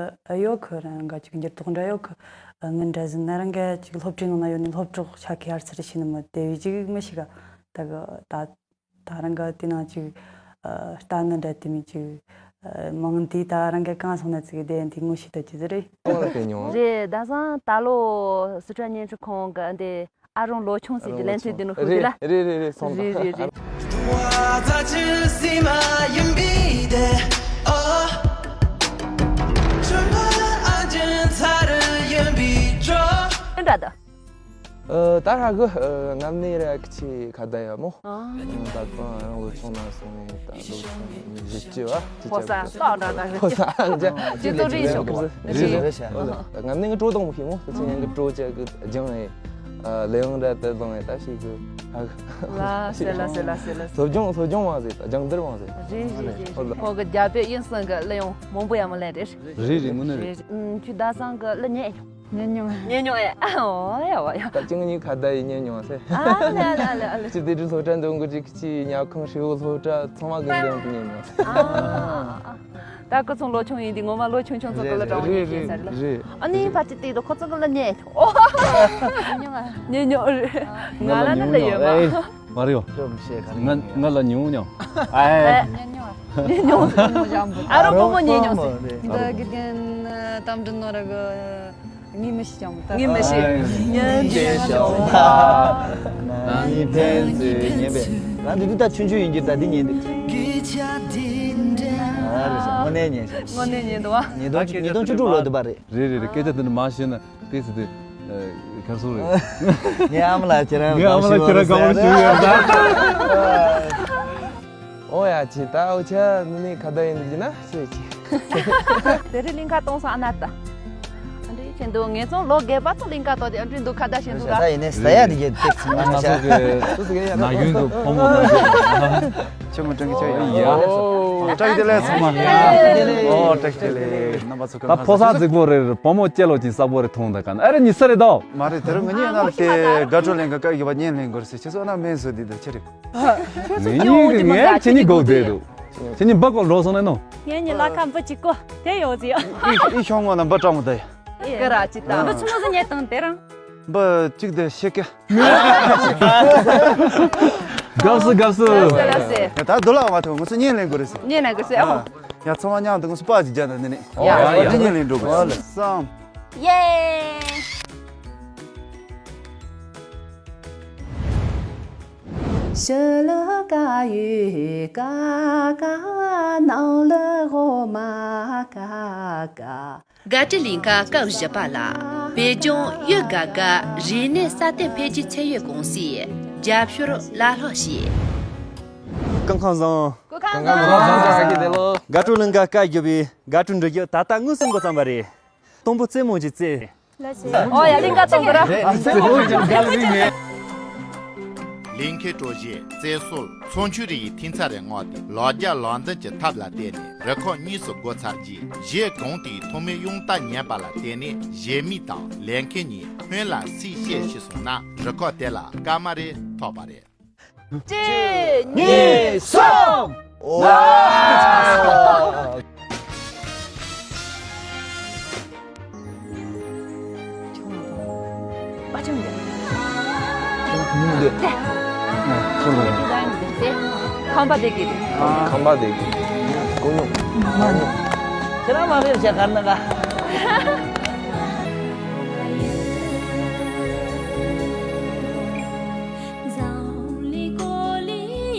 ཨ་ཡོ་ཁོ་རང་ག་ཅིག་འགྱུར་ལྡོག་འདྲ་ཡོད་གི། ངི་འདྲ་ཟིན་ན་རང་ག་ཅིག་སློབ་གྲྭའི་ནང་ན་ཡོད་ནི་སློབ་གྲོགས་ཆ་གི་ཡར་ཚུར་ཤི་ནི་མི་དེ་བས་ཅིག་མི་ཤི་ག་ད་གི་ད། ད་རང་ག་དེ་ནང་ཅིག་ལྟ་ན་འདྲ་དེ་མིན་ཅིག་མང་དེ་ད་རང་ག་གང་སོང་ན་ཅིག་བསྡད་དེ་ངོ་ཤེས་ད་ཅི་ཟེར་རེད། ཨོ་དེ་ཉོ། རེད། ད་སང་ད་ལོ་སི་ཁྲོན་བརྙན་འཕྲིན་ཁང་གི་འདི་ཨ་རོང་ལོ་ཆུང་ཟེར་གྱི་ལན་ཚོད་འདི་ནང་ཤོད་རྒྱུ་ལ། རེད་རེད་རེད་སོང་། རེད་རེད་རེད། འདྲ་ད། ཨ། ད་ཧ་གི། ཨ། ངམ་ནེ་ར་ཁི་ཆི་ཁ་ད་ཡ་མོ། ཨ། ད་ཚང་རང་ལོ་ཆུང་ན་སོང་ནས་ད་ལོ་ཆུང་བཞི་བཅུ་བ་ཅི་ཕོ་ས་ལྟ་འདྲ་ད་ཕོ་ས་ཅི་ཚོ་རིག་ཤོག་གོ། རེད་རེད་རེད། ངམ་ནེ་ངི་སྤྲོ་དང་མོ་ཤི་མོ་དེ་ཚོ་ཡང་གི་སྤྲོ་ཅག་གི་ལྗང་ཨེ། ལེ་ཡང་འདྲ་དེ་བཟང་ཨེ་ད་ཤི་གི་ཧ་གི། ལ་སེ་ལ་སེ་ལ་སེ་ལ། སློབ་སྦྱོང་སློབ་སྦྱོང་བང་ཟེ་ད་སྦྱང་བརྡར་བང་ཟེ། རེད་རེད་རེད། ཁོ་གི་རྒྱ་བོད་དབྱིན་གསུམ་གི་གླུ་ཡང་མང་པོ་ཡང་མ་ལེན་རེད། རེད་རེད་དངོས་གནས་རེད། རེད་རེད། ཁྱོད་ད་སང་གི་གླུ་ཉན་ཉན་མྱོང་། ཉན་མྱོང་ཨེ། ཨ་འོ་ཡ་འོ་ཡ། ད་ཅིང་ནི་ཁ་ད་ཡི་ཉན་མྱོང་སེ། ཨ་ལ་ལ་ལ་ལ། ཅི་དེ་དུས་སློབ་གྲྭ་འདོན་གི་ཅིག་ཅི་ཉལ་ཁང་ཧྲིལ་བོ་སློབ་གྲྭ་ཚང་མ་གི་འདོན་དུ་ཉན་མྱོང་སེ། ཨ་ཨ་ཨ། ད་ཁོ་ཚང་ལོ་ཆུང་ཡིན་དུས་ངོ་མ་ལོ་ཆུང་ཆུང་ཚོ་གི་ལ་དྲང་བོ་ཉན་ཤེས་ས་རེད་ལ། རེད། ཨ་ནི་ཕ་ཅི་དེ་དུ་ཁོ་ཚང་གི་ལ་ཉན་ཨོ། ཉན་མྱོང་རེད། ང་ལ་ནི་ལ་ཡོད་མ། མ་རེད་ཡོ། ཁྱོད་མི་ཤེས་ག་ང་ང་ལ་ཉུང་ཉུང་། ཨ་ཨེ། ཉན་མྱོང་། ཉན་མྱོང་། ཨ་རོ་པོ་མོ་ཉན་མྱོང་སེ། འདི་དགེ་རྒན་རྟ་མགྲིན་ནོར་གི་ངས་མི་ཤེས་ཀྱང་མི་ཐར། ངས་མི་ཤེས། ཉན་ཉན་ཤོག་ད་ནི་ཕན་ཚུན་ཉན་པས་ང་འདི་འདི་ད་ཆུང་ཆུང་ཡིན་གྱི་ད་འདི་ཉན་འདི། ཨ་རེད་ས་དངོས་གནས་ཉན་ཤག་དངོས་གནས་ཉན་འདུག་བ། ཉིས་སྟོང་ཉིས་སྟོང་བཅུ་དྲུག་ལོ་འདི་པ་རེད། རེད་རེད་རེད། སྐད་ཆ་འདི་འདྲ་མ་བཤད་ན། ཏིས་ཏི། གར་སོང་རེད། ངའི་ཨ་མ་ལགས་ཁྱེད་རང་ངའི་ཨ་མ་ལགས་ཁྱེད་རང་དགའ་པོ་ཞུ་ཡོད་ད། ཨོ་ཡ་ཅི་ད་ཨོ་ཆ་ནི་ནི་ཁ་ད་ཡིན་འདུག་ན་ཤེས་ཅི། དེ་རིང་གླིང་ག་གཏོང་སོང་ཨ་ན་ད། ཨ་འདྲི་ཆེན་འདུག་ངེད་ཚོ་ལོ་རྒས་པ་ཚོ་གླིང་ག་གཏོང་དེ་ཨ་འདྲི་འདུག་ཁ་ད་ཤེས་འདུག་ད་ཡིན་ནས་ས་ཡ་དེ་གས་ཏེག་ཙམ་མ་ང་ཤ། ཚོ་གི་ན་གཞོན་གི་ཕོ་མོ་མང་ཆེ། ཆུ་མོ་ཀྲང་གི་ཆོས་ཡ། ཨོ། ཀྲང་དེ་ལས་ཚང་མ། ཨོ་ཀྲང་དེ་ལས་རྣམ་པ་ཚོ་གི་ད་ཕོ་གསར་རྫིག་པོ་རེད། བུ་མོ་སྐྱེ་ལོ་ཅན་གསར་པོ་རེད་མཐོང་ད་ག་ན་ཨ་རེ་ཉི་ས་རེད་དོ། མ་རེད་དེ་རུ་ང་གཉིས་ན་ལ་དེ་དགའ་སྤྲོ་ལེན་ག་ཀ་ཡོད་པ་བརྙན་ལེན་དགོས་རེད་ཟེར་ཁྱེད་ཚོ་ན་མེད་བཟོ་དེ་དུ་ཆི་རེད། ངེད་གཉིས་ཀྱི་ངས་ཁྱེད་གཉིས་སྒུག་བསྡད་འདུག་ཁྱེད་གཉིས་འབག་གོ་འགྲོ་སོང་ནས་ནོ། ངེད་གཉིས་ལ་ཁ་འབུ་གཅིག་གོ་དེ་ཡོད་ཟིག་ཨི་ཨི་ཤོང་ངོ་ན་འབུ་སྤྲང་མོ་དེ། ཀ་ར་ཅི་ད། འབུ་ཆུང་ངུ་ཟིག་ཉལ་དང་དེ་རང་། འབུ་གཅིག་དེ་ཤེས་ཀ་དགའ་བསུ་དགའ་བསུ། ལགས་སེ། ཡ་ད་རྡོ་ལག་མ་ཐོག་ང་ཚོ་བརྙན་ལེན་དགོས་རེད་ཟེར། བརྙན་ལེན་དགོས་ཟེར་ཨ། ཡ་ཚང་མ་མཉམ་དུ་ང་ཚོ་པ་ཅིག་རྒྱག་ན་ནི་ནི། ཡ་ཡ་ཡ། བརྙན་ལེན་འགྲོ་དགོས་བསམ། ཡེ། ཕྱི་ལ་ཀ་ཡོད་ཀ་ཀ་ནང་ལ་འོ་མ་ཀ་ཀ་དགའ་སྤྲོའི་གླིང་ག་སྐབས་བཞི་པ་ལ་བོད་ལྗོངས་ཡུལ་དགའ་དགའ་རིག་གནས་སྲ་བརྟན་འཕེལ་རྒྱས་ཚད་ཡོད་ཀུང་སིས་རྒྱབ་སྐྱོར་ལ་ལྷག་བྱས། སྐུ་ཁམས་བཟང་། སྐུ་ཁམས་བཟང་། དགའ་སྤྲོའི་གླིང་ག་སྐབས་བཞི་པའི་དགའ་སྤྲོའི་འགྲུལ་བཞུད་ད་ལྟ་དངོས་སུ་འགོ་བརྩམས་པ་རེད། དང་པོ་རྩེད་མོ་ཅིག་རྩེ། ཨོ་ཡ་གླིང་ག་གཏོང་གི་ར། ལིང་ཁའི་སྤྲོ་གཞས་རྩེད་སྲོལ་ཚོ་ཆུང་རིགས་ཀྱི་ཐིག་ཚད་རེ་བསྔོགས་ཏེ་ལོ་བརྒྱ་ལོ་འདིན་གྱི་ཐབས་ལ་བརྟེན་ནས་རུ་ཁག་གཉིས་སུ་བགོ་ཚར་རྗེས་གཞས་གང་དེའི་ཐོག་མའི་དབྱུང་རྟ་ཉན་པ་ལ་བརྟེན་ནས་གཞས་མི་དང་ལེན་མཁན་གཉིས་སྔོན་ལ་སུས་ཤེས་ཤེས་སོང་ན་རུ་ཁག་དེ་ལ་སྐར་མ་རེ་ཐོབ་པ་རེད། གཅིག་གཉིས། གསུམ། ཨོ། ཁམས་པ་དེ་གི་རེད། ཁམས་པ་དེ་གི་ཀུ་ཉུང་། ཁྱེད་རང་མ་རེད་བྱས་གར་ན་ག། འཛམ་གླིང་ཀོ་ལི་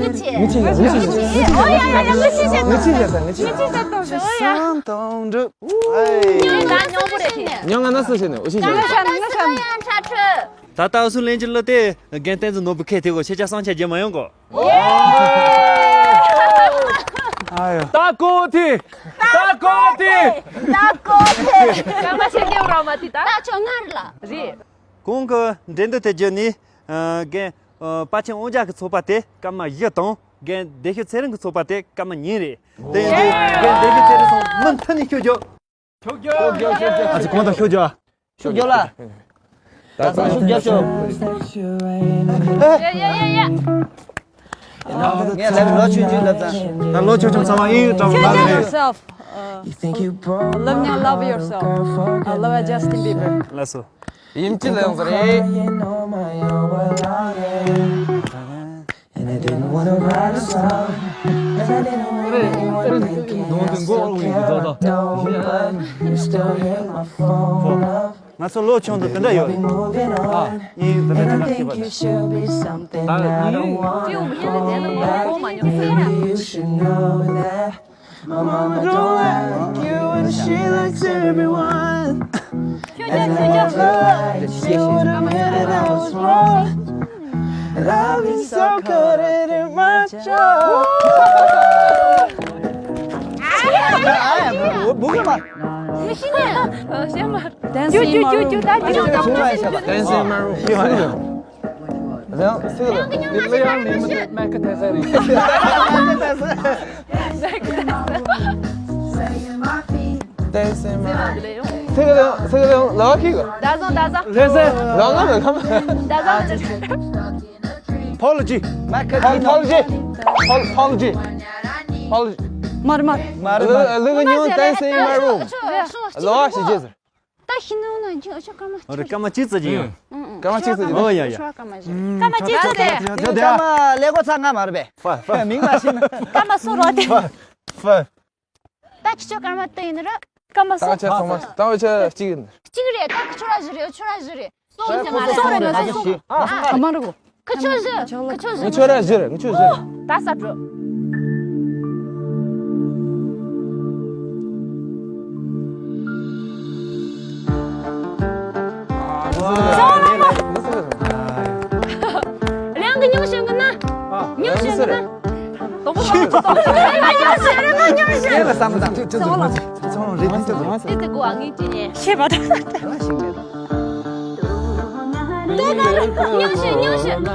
ངུ་ཆེ། ངུ་ཆེ་ཡ། ངུ་ཆེ་ཡ། ཨོ་ཡ་ཡ་ཡ། ངུ་ཆེ་ཤ། ངུ་ཆེ་ཤ། ངུ་ཆེ་ཤ། ངུ་ཆེ་ཤ་ཏོ་ཤ། ཨོ་ཡ། ཉོ་ང་ན་སུ་ཤེས་ནས། ཉོ་ང་ན་སུ་ཤེས་ནས། ཨོ་ཤེས་ཤེས། ང་ཤ་ང་ཤ། ད་ལྟ་ཨུ་སུ་ལེན་ཅི་ལོ་དེ་རྒན་བསྟན་འཛིན་ནོར་བུ་ཁས་ཐེ་གོ་ཤེས་ཆ་སང་ཆ་རྒྱལ་མ་ཡོང་གོ། ཨ་ཡོ། ད་ཀོ་ཐི། ད་ཀོ་ཐི། ད་ཀོ་ཐི། ཀ་མ་ཤེས་ཀྱི་ར་མ་ཏི་ད། ད་ཆོ་ངར་ལ། རེད། གོང་གི་འགྲན་བསྡུར་དེ་བརྒྱུད་ནས་རྒན་པ་ཆེན་དབང་རྒྱལ་གྱི་ཚོགས་པ་དེ་སྐར་མ་བཞི་དང་རྒན་བདེ་ཤོད་ཚེ་རིང་གི་ཚོགས་པ་དེ་སྐར་མ་གཉིས་རེད། དེ་ཡིན་དུས་རྒན་བདེ་ཤོད་ཚེ་རིང་སོང་མུ་མཐུད་ནས་ཤོད་རྒྱུ། ཤོད་རྒྱུ། ཤོད་རྒྱུ། ཤོད་རྒྱུ། ཨ་ཙི་གོང་དུ་ཤོད་རྒྱུ། ཤོད་རྒྱུ་ལ། ད་ཚང་ཤོད་རྒྱུ་ཤོད། ཡ་ཡ་ཡ་ཡ། ངས་ལབ་ལོ་ཆུང་ཆུང་ལབ་ཙང་། ད་ལོ་ཆུང་ཆུང་ཚང་མ་ཨིན་དྲང་མོ་ལབ་རེད། Yourself. Uh, love now, love yourself. Uh, love Justin Bieber. ལགས་སོ། ཡིན་གཅིག་ལ་ཡོང་ས་རེད། I didn't wanna write a song, 'cause I didn't want anyone thinking I still care about dough, but you still hit my phone up. ང་ཚོ་ལོ་ཆུང་དུས་དེ་འདྲ་ཡོད་རེད། ཨ། ངས་དེ་འདྲ་ཅིག་ལ་ཤེས་པ་རེད། And I think you should be something I don't want to hold back. Baby, you should know that my mama don't like you and she likes everyone. And I never liked you and I admit that I was wrong. And I've been so caught in my job. Dancing in my room. Dancing in my room. Apology. Apology. Apology. Apology. མར་མར། མར་མར། Look at you dancing in my room. ལོ་ཞིག་རྗེས། ད་ཤི་ནོ་ན་ཁྱོད་ཁྱོད་སྐར་མ། རེད། སྐར་མ་གཅིག་ཙམ་ཅིག་ཡོད། སྐར་མ་གཅིག་ཙམ་ཅིག་ཨོ་ཡ་ཡ། སྐར་མ་གཅིག་ཙམ་དེ། དེ་དེ་སྐར་མ་ཀླད་ཀོར་ཚང་ང་མ་རེད་པས། ཧྥ་ཧྥ། མིང་མ་ཤེས་ན། སྐར་མ་གསུམ་རོ་དེ། ཧྥ་ཧྥ། ད་ཁྱི་ཆོ་སྐར་མ་དེ་ཡིན་ར། སྐར་མ་གསུམ། ད་ཆ་ཚང་མ་ད་འོ་ཆ་གཅིག་ཡིན། གཅིག་རེད། ད་ཁྱི་ཆོ་ར་བཞི་རེད། ཁྱི་ཆོ་ར་བཞི་རེད། སོང་ཟེར་མ་རེད། སོང་རེད་མ་སོང་སོང་། ཨ་མ་རེད་གོ། ཁི་ཆོ་བཞི། ཁི་ཆོ་བཞི། ང་ཆོ་ར་བཞི་རེད། ང་ཆོ་བཞི་རེད། ད་ས་འགྲོ། རང་གི་ཉུང་ཤོས་གི་ན། ཉུང་ཤོས་གི་ན། དོག་པོ་དོག་པོ་དོག་པོ་ཉུང་ཤོས་རེད་མ་ཉུང་ཤོས། ཁྱེད་ལ་བསམ་བློ་བཏང་། ཚོང་ལ། ཚོང་ལ་རེད། དེ་ཚོ་དེ་གོ་ཨ་ངས་ཅི་ཉན། ཤེས་པ་དང་། ཉུང་ཤོས་ཉུང་ཤོས།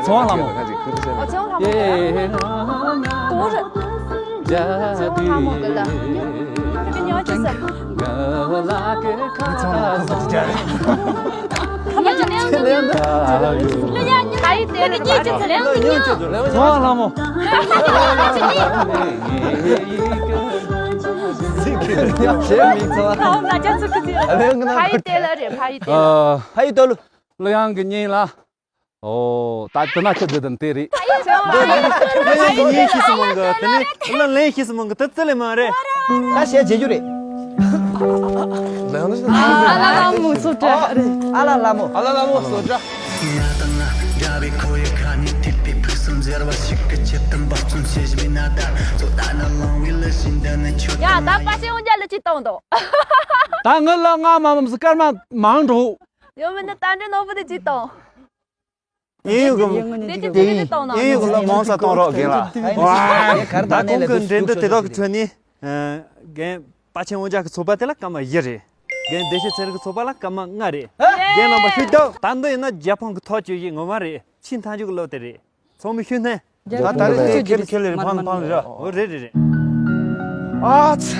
ཚོང་ལ་མོ། ཨོ་ཚོང་ལ་མོ། གོ་རེད། ཚོང་ལ་མོ་གི་ལ། ཉུང་ཉུང་ཅི་ཟེར། ཚོང་ལ་མོ་གི་ལ། ཁ་མ་ཅི་ལེན་གི་ཉུང་། ལེན་ཉུང་། ཁ་ཡི་དེ་ལ་ཁ་ཡི་དེ་ལེན་གི་ཉུང་། ཚོང་ལ་མོ། ཁ་ཡི་དེ་ལ་རེད། ཁ་ཡི་དེ་ལ། ཕ་ཡི་དོ་ལུ། ལུ་ཡང་གི་ཉིན་ལ། ཨོ། ད་དེ་ན་ཁྱེད་ཚོ་དང་དེ་རེད། ལུ་ཡང་གི་ཉིན་ཤི་སི་མང་གི་དེ་ནི་ལུ་ལེན་ཤི་སི་མང་གི་དེ་ཙི་ལེ་མ་རེད། ད་བཤད་བྱེད་རྒྱུ་རེད། ཨ་ལ་ལ་མོ་སོ་ཏྲ་རེད། ཨ་ལ་ལ་མོ། ཨ་ལ་ལ་མོ་སོ་ཏྲ། ང་དང་ང་འདྲ་བའི་ཁོ་ཡི་ཁ་ནས་ཐིག་པའི་ཕུགས་བསམ་ཟེར་བ་ཞིག་གི་ཆེད་དུ་འབད་བརྩོན་བྱེད་བཞིན་པའི་ན་ད་ཚོ་ད་ན་ལོང་བའི་ལི་ཞིང་འདི་ནི་ཁྱོད། ཡ་ད་པ་སེ་འོང་རྒྱ་ལི་ཅི་གཏོང་དོ། ད་ངི་ལ་ང་མ་མམ་སི་ཀར་མ་མང་འགྲོ། ཡོད་མིན་ནི་ད་འདྲི་ནོར་བུ་དེ་ཅི་གཏོང་། ཡིན་ཡོད་གི། འདི་ཅི་དེ་ཅི་གཏོང་ན། ཡིན་ཡོད་གི་ལ་མང་ས་གཏོང་རོགས་རྒན་ལགས། ད་གོང་གི་འགྲན་བསྡུར་དེ་དག་གི་ཁྲོད་ནས། རྒན་པ་ཆེན་འོ་ཅག་གི་ཚོགས་པ་དེ་ལ་སྐར་མ་བཞི་རེད། རྒན་བདེ་ཆེན་ཚེ་རིང་གི་ཚོགས་པ་ལ་སྐར་མ་ལྔ་རེད། རྒན་རྣམ་པ་ཤུགས་རྒྱོབ། ད་འདི་ཡིན་ན་རྒྱལ་ཕམ་གི་ཐག་གཅོད་ཡིན་ངོ་མ་རེད། ཆེས་མཐའ་མཇུག་གི་ལོ་དེ་རེད། ཚང་མས་ཤུགས་བསྣན། ད་ད་རེས་དེ་ཁེ་ལེ་ཁེ་ལེ་རེད། ཕམ་ཕམ་རེད། འོ་རེད་རེད་རེད། ཨ་ཚ།